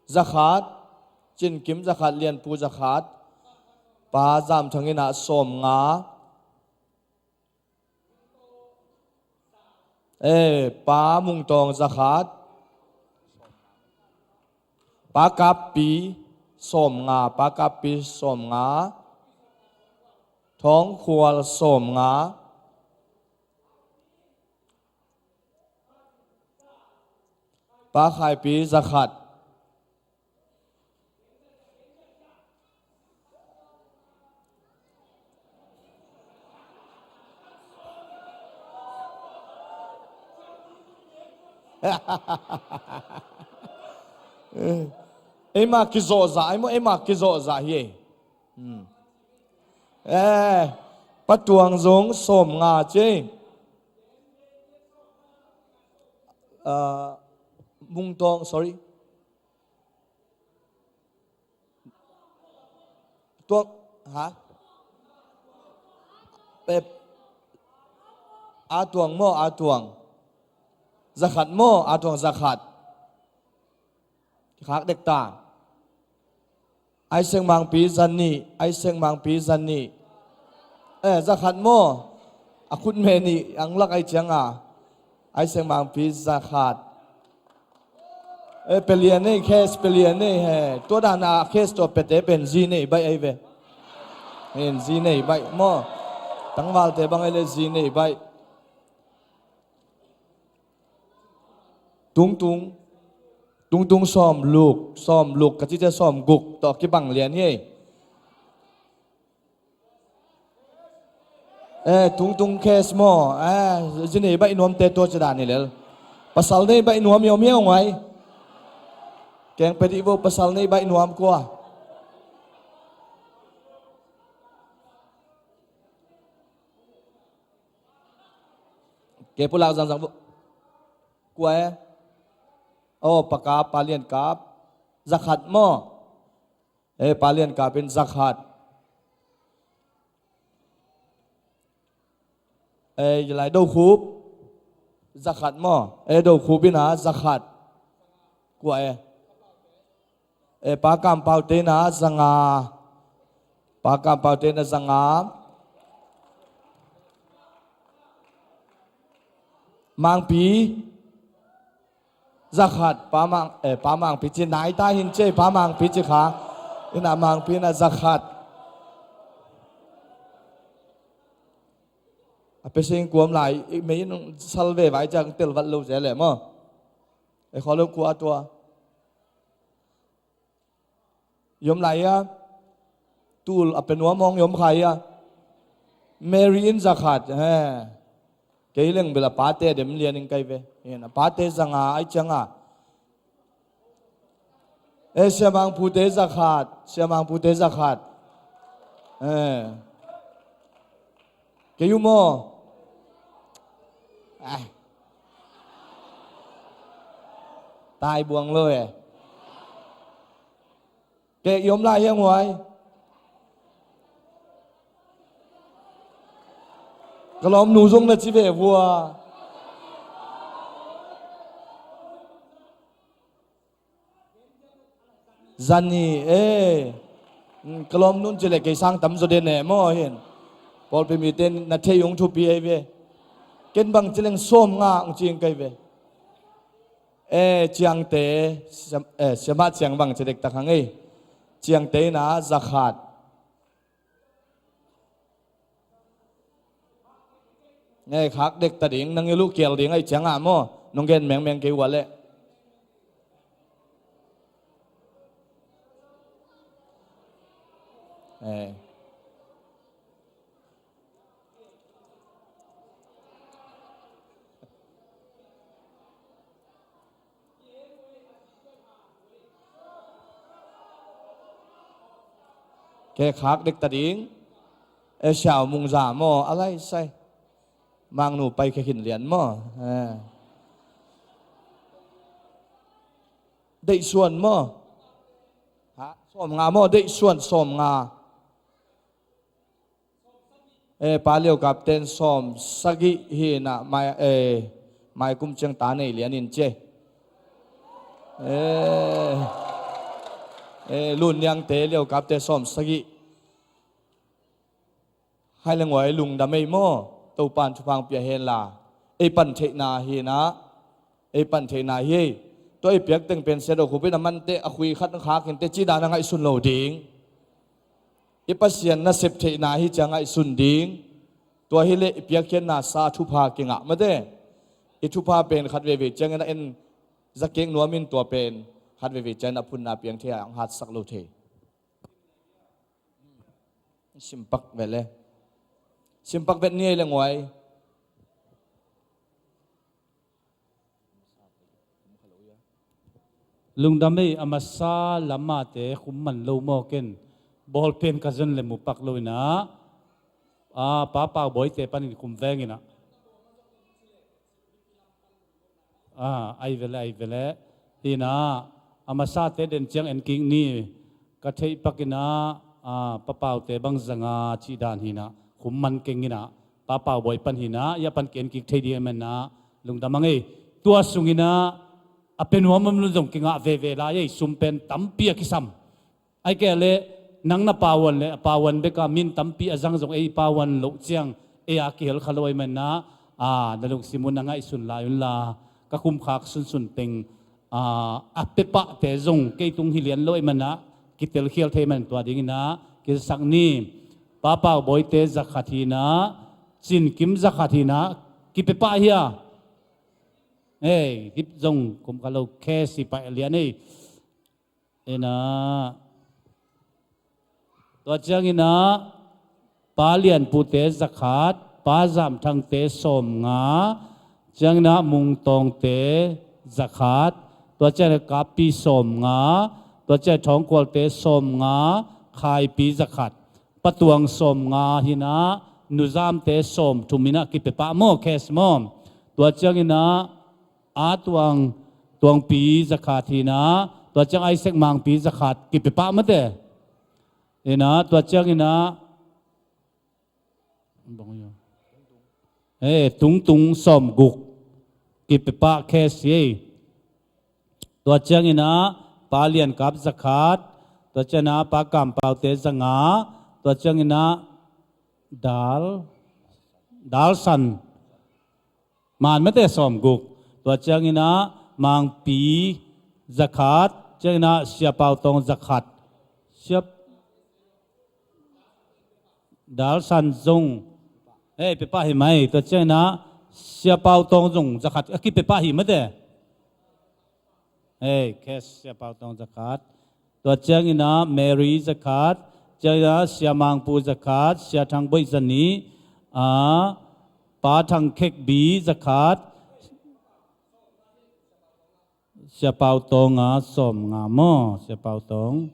zakhat, Cin Kim zakhat, Lian Pu zakhat, Pa Zam Thang inah sawm nga, eh, Pa Mung Tawng zakhat, Pa Kap Pi sawm nga, Pa Kap Pi sawm nga, Thawng Khual sawm nga, Pa Khai Pi zakhat. Eima kizawhzah, eima, eima kizawhzah hi. Hmm. Eh, Pa Tuang zong sawm nga ci. Ah, Mung Tawng, sorry. Tuang, ha? Pep. A Tuang maw, A Tuang. Zakhat maw, A Tuang zakhat. Khak dek ta. Ai Seng Mangpi zanih, Ai Seng Mangpi zanih. Eh, zakhat maw? A khut meh nih ang lak ai cianga. Ai Seng Mangpi zakhat. Eh, pia lian ei, case pia lian ei he. Tua dana case tua piate pen zi nei baih ai ve. Hen, zi nei baih maw? Tangvalte bang ai le zi nei baih. Tungtung. Tungtung sawm luk, sawm luk, ka cite sawm guk tawh kibang lian hi. Eh, Tungtung case maw? Eh, zi nei baih nuamte tua ci dan hi lel. Pasal nei baih nuam i om hiau ngai. Keng pia dih vo, pasal nei baih nuam kua. Kei pulak zangzang vo. Kua e? Oh, Pa Kap, Pa Lian Kap. Zakhat maw? Eh, Pa Lian Kap in zakhat. Eh, i lai Do Khup. Zakhat maw? Eh, Do Khup ina zakhat. Kua e? Eh, Pa Kam Pau te ina zanga. Pa Kam Pau te ina zanga. Mangpi. Zakhat, Pa Mang, eh, Pa Mangpi ci nai ta hin ci, Pa Mangpi ci kha. Ina Mangpi ina zakhat. A pe sing kuam lai, i mei in sal ve vai ciang tel vat lo ze le maw. E kho lo kua tua. I om lai a, tul a pe nuam hong i om khai a. Mary in zakhat, he. Kei leng bel a pate dem lian in kai ve. Hen, a pate zanga, ai cianga. E, Sia Mangpute zakhat, Sia Mangpute zakhat. E. Kei uh maw? Ah. Tai buang lo e. Kei i om lai hiang huai. Ka lawmnu zong na ci ve vua. Zani e. Ka lawmnun ci le kei sang tam zaw den e maw hin. Pawlpi mite na thei ung thupi ei ve. Ken bang ci leng sawm nga ung cing kei ve. E, ciangte, siam-, e, siamah ciang bang ci dek tak hang ei. Ciangte ina zakhat. Ngai khak dek ta ding, nang i lu kial ding ai ciang a maw, nong gen mengmeng kei ua leh. E. Kei khak dek ta ding. E, siau mungza maw, a lai sai. Mangnu pai khe khin lian maw. E. Deih suan maw. Ha, sawm nga maw, deih suan sawm nga. E, pa Liau Kapten sawm sagih hi na, mai, e, mai kum ciang ta nei lian in cia. E, e, Lun Niangte Liau Kapte sawm sagih. Hai le nguai lungdam ei maw, Topan thupha pia hen la. Ei pan theihna hi na, ei pan theihna hi ei. Tua ei piak teng pen sedo khupin a mante a khui khat khak in te ci dan a ngaihsun lo ding. I Pasian na sep theihna hi cia ngaihsun ding. Tua hi le i piakkhiatna sa thupha kingah mate. I thupha pen khat veve ciangin a en zakek nuamin tua pen khat veve ciangin a phunna piang thei a ang hatsak lo thei. Simpak vet le. Simpak vet ni ei le nguai. Lungdam ei, a masa lamate khum man lo maw ken. Bawlpen ka zon le mupak lo ina. A, Pa Pau Bawite panin khum veng ina. A, ai vele, ai vele. Hina, a masate den ciang en kik ni. Ka theih pak ina, a, Pa Paute bang zanga cih dan hina. Khum man keng ina. Pa Pau Bawi pan hina, ya pan ki en kik thei ding a man na. Lungdam ang ei. Tua sung ina, a pe nuam om lun zong kingah veve lai ei, sum pen tampi a kisam. Ai kei le, nang na pauan le, a pauan beka min tampi a zang zong ei pauan loh ciang, ei a kihel kha lo ei man na, a, na lungsim un na ngaihsun lai un la, ka khumkhak sunsun teng, a, a pepahte zong kei tung hi lian lo ei man na, kitelkhial thei man tua ding ina, kisak ni, Pa Pau Bawite zakhat hina, Cin Kim zakhat hina, kipepah hia. Ei, hip zong kum kha lo khe si pai lian ei. Ina. Tua ciang ina, Pa Lian Pute zakhat, Pa Zam Thangte sawm nga, ciang ina Mung Tawngte zakhat, tua ciang ina Kapi sawm nga, tua ciang ina Thawng Kualte sawm nga, Khaipi zakhat, Pa Tuang sawm nga hina, Nu Zamte sawm thum ina kipepah maw, cash maw. Tua ciang ina, A Tuang, Tuangpi zakhat hina, tua ciang Isaac Mangpi zakhat, kipepah mate. Ina, tua ciang ina, eh, Tung Tung sawm guk, kipepah cash hi ei. Tua ciang ina, Pa Lian Kap zakhat, tua ciang ina, Pa Kam Paute zanga, tua ciang ina, Dal, Dal San, Man mate sawm guk. Tua ciang ina Mangpi zakhat, ciang ina Sia Pau Tawng zakhat. Sia Dal San zong. Hei, pepah hi mai. Tua ciang ina Sia Pau Tawng zong zakhat. A kipepah hi mate. Hei, cash Sia Pau Tawng zakhat. Tua ciang ina Mary zakhat, ciang ina Sia Mangpu zakhat, Sia Thang Boih zani, a, Pa Thang Khek Bi zakhat, Sia Pau Tawng a sawm nga maw, Sia Pau Tawng.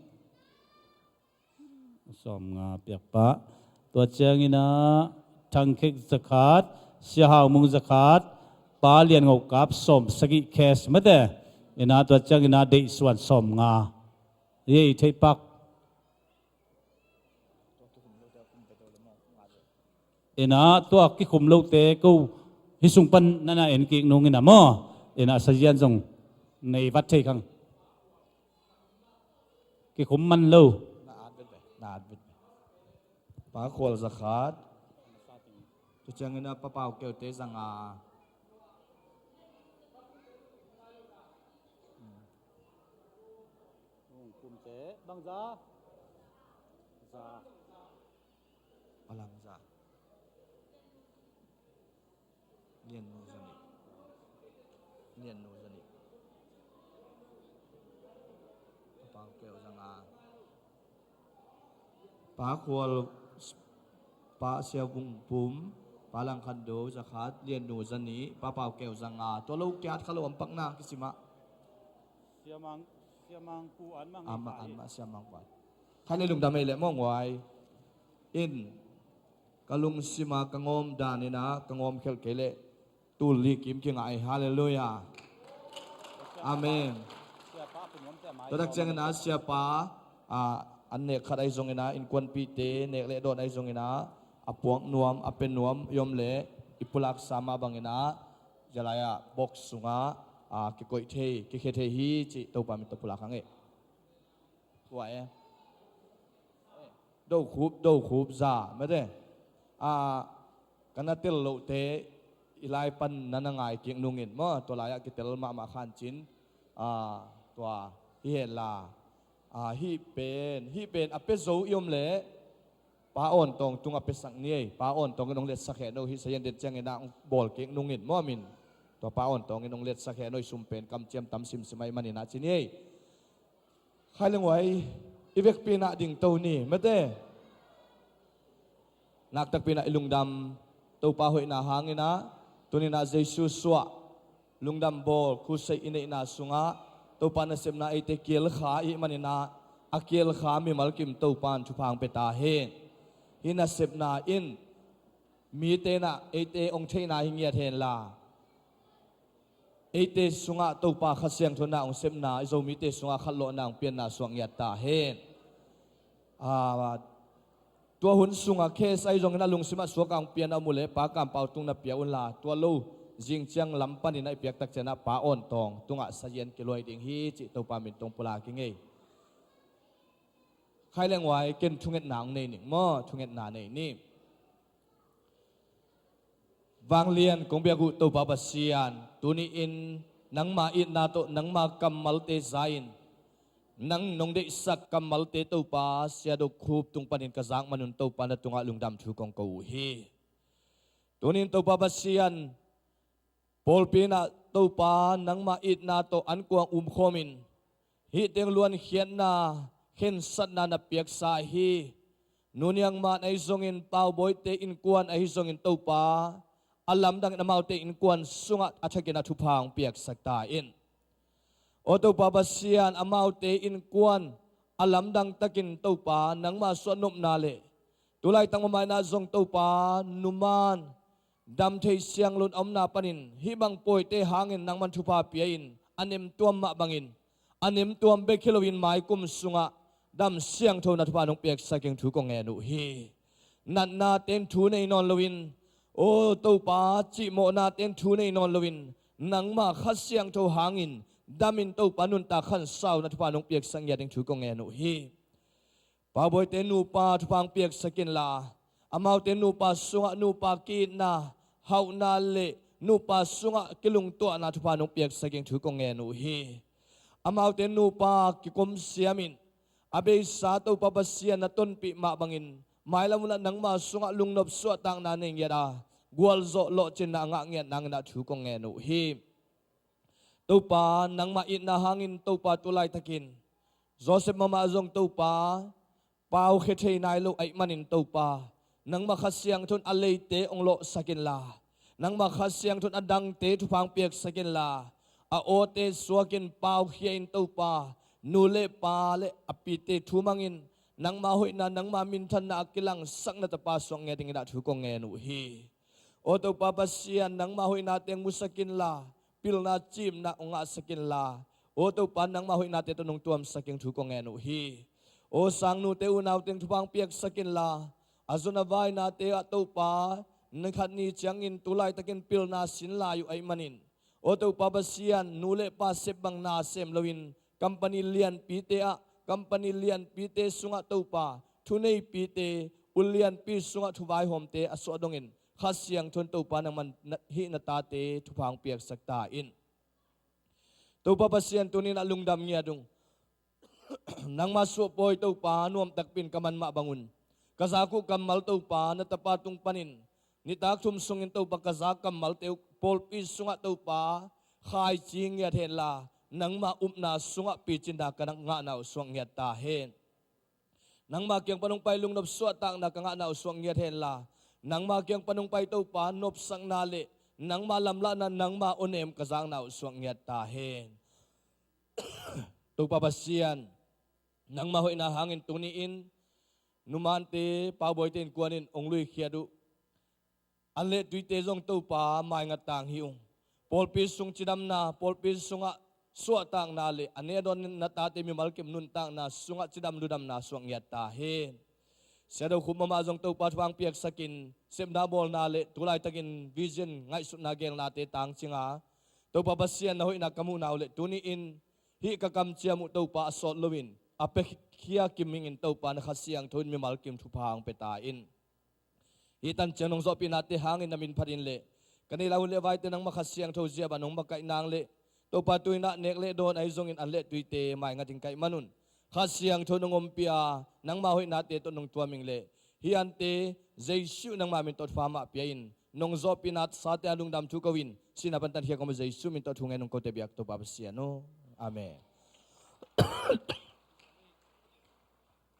Sawm nga piak pah. Tua ciang ina Thangkhek zakhat, Sia Hau Mung zakhat, Pa Lian Ngo Kap sawm sagih cash mate. Ina tua ciang ina deihsuan sawm nga. Yei theipak. Ina tua kikhum lote ko hi sung pan nana en kik nung ina maw. Ina sazian zong nei vat thei khang. Kikhum man lo. Na at vet ve, na at vet ve. Pa Khual zakhat. Tu ciangin a Pa Pau Keute zanga. Kumte bangza. Za. Alang za. Lian nu zanih. Lian nu zanih. Pa Pau Keu zanga. Pa Khual, Pa Sia Vung Pum, Pa Lang Khan Do zakhat, Lian nu zanih, Pa Pau Keu zanga. Tua lo kiat kha lo om pakna kisimah. Siamang, siamang pu an mang. Ama an ma siamang pu an. Khai le lungdam ei le mawng wai. In ka lungsima ka ngawm dan ina ka ngawm khelh kei leh tul li kim kingah ei. Halleluiah. Amen. Tua tak ciangin a siapa, a, an nek khat ahi zongin a innkuanpihte nek leh dawn ahi zongin a a puak nuam a pe nuam i om leh i pulaksa mah bangin a zia lai-ah box sungah, a, kikoih thei kikhia thei hi cih Topa min tawh pulak hang ei. Tua e. Dokhup, dokhup za mate. A, ka na tel lohte i lai pan na na ngai kik nungin maw, tua lai-ah kitel mahmah khancin, a, tua hi henla, a, hih pen, hih pen a pia zo i om leh Pa Awn Tawng tungah piasak ni ei. Pa Awn Tawng in hong letsak hen o, hih sayan den ciangin a hong bawl kik nungin maw, amin. Tua Pa Awn Tawng in hong letsak hen o, i sum pen kamciam tam simsim ahih manin a ci ni ei. Khai leng uai, i vekpi nah ding to ni mate. Naktakpi nah i lungdam Topa hoihna hangin a, tuni nah Jesu suah lungdam bawl khutseih i neihna sungah Topa nasepna eite kialkha i hih manin a, a kialkha mimal kim Topa in thupha hong pia ta hen. Hih nasepna in mite nah eite hong theihna hi ngiat henla, eite sungah Topa Kha Siangtho na hong sepna, i Zomite sungah khatlawhna hong pianna suak ngiat ta hen. A, tua hun sungah case ahi zongin a lungsim ah suak a hong pian a om uh leh Pa Kam Pau tung na pia unla, tua lo zing ciang lam panin a i piak tak ciangin a Pa Awn Tawng tungah sazian kiluai ding hi cih Topa min tawh pulak ing ei. Khai leng uai, ken thungetna hong nei ning maw, thungetna nei ni. Vanglian kong biak uh Topa Pasian, tuni-in nangma itna tawh nangma kammalte za-in nang nong deihsak kammalte Topa Sia Do Khup tung panin ka zak manun Topa na tungah lungdam thu kong ko uh hi. Tuni-in Topa Pasian, pawlpi nah Topa nangma itna tawh an kuang umkhawmin hih teng luankhiatna khensatna na piaksa hi. Nu Niang Man ahi zongin, Pau Bawite innkuan ahi zongin Topa, a lamdangin amaute innkuan sungah a thakin a thupha hong piaksak ta in. Aw Topa Pasian, amaute innkuan a lamdang takin Topa nangma suahnopna le tulaitak mamaina zong Topa numan dam thei siang loin a omna panin hih bang pawite hangin nangman thupha pia-in a nemtuam mah bangin, a nemtuam bek hi loin maikum sungah dam siangtho na thupha nong piaksak ing thu kong ngen uh hi. Natna teng thu nei nawn loin, aw Topa, cihmawhna teng thu nei nawn loin nangma Kha Siangtho hangin damin Topa nuntak khansau na thupha nong piaksak ngiat ing thu kong ngen uh hi. Pau Bawite nupa thupha hong piaksak inla, amaute nupa sungah nupa ki-itna, hauhna le nupa sungah kilungtuahna thupha nong piaksak ing thu kong ngen uh hi. Amaute nupa kikum siamin a beisa Topa Pasian na tonpih mah bangin mailam hunah nangma sungah lungnop suahtakna nei ngiat a, gualzawh lawhcinna a ngah ngiat nangin ah thu kong ngen uh hi. Topa, nangmah itna hangin Topa tu laitakin Joseph mahmah zong Topa pau khia thei nai lo ahih manin Topa, nangmah Kha Siangtho in a leite hong lawhsak inla, nangmah Kha Siangtho in a dangte thupha hong piaksak inla, a awte suakin pau khia in Topa, nu le pa le a pite thu mangin Nangma hoihna, nangma minthanna a kilangsak na tapa suak ngiat dingin ah thu kong ngen uh hi. Aw Topa Pasian, nangma hoihna teng musak inla, pilna cimna hong ngahsak inla, aw Topa, nangma hoihnate tawh nong tuamsak ing thu kong ngen uh hi. Aw sangnute unau teng thupha hong piaksak inla, a zon a vainate ah Topa, ni khat ni ciangin tu laitakin pilna sin lai uh ahih manin, aw Topa Pasian, nu le pa sep bang na sem loin, company lianpite ah, company lianpite sungah Topa, thuneipite, ulianpi sungah thuvaihawmte a suah dongin, Kha Siangtho in Topa nangman na, hih na tate thupha hong piaksak ta in. Topa Pasian, tuni-in ah lungdam ngiat ung. Nangma suahpawi Topa, nuamtakpi in ka man mah bangun, ka zak uh kammal Topa, na tapa tung panin nitak thum sungin Topa, ka zak kammalte uh pawlpi sungah Topa, khaici ngiat henla, nangma upna sungah picinna ka ngahna uh suak ngiat ta hen. Nangma kiang pan hong pai lungnop suahtakna ka ngahna uh suak ngiat henla, nangma kiang pan hong pai Topa, nopsakna le nangma lamlahna, nangma awnem ka zakna uh suak ngiat ta hen. Topa Pasian, nangma hoihna hangin tuni-in numante, paubawite innkuan in hong luikhiat uh an le tuite zong Topa, maingat tang hi ung. Pawlpi sung cidamna, pawlpi sungah suahtakna le a nek a dawn na tate mimal kim nuntakna sungah cidam ludamna suak ngiat ta hen. Siado Khup mahmah zong Topa thupha hong piaksakin, sepna bawlna le tu laitakin vision ngaihsutna gelnate tangcinga, Topa Pasian, na hoihna ka muhna uh le tuni-in hih ka kamciam uh Topa, a sawt loin a piakhia kim hingin Topa, na Kha Siangtho in mimal kim thupha hong pia ta in. Hih tanciang nong zawhpihnate hangin na min phatin le ka neih lai hun le vaite nangma Kha Siangtho ziapah nong makaih nang le, Topa, tu-in ah nek le dawn ahi zongin an le tuite maingatin kaih manun, Kha Siangtho nong ompih a, nangma hoihnate tawh nong tuam ing le, hih ante Jesu nangma min tawh thupha mah pia in. Nong zawhpihna sate a lungdam thu ko-in, sihna pan tankhia kong Jesu min tawh thu ngen ung, kote biak Topa Pasian aw. Amen.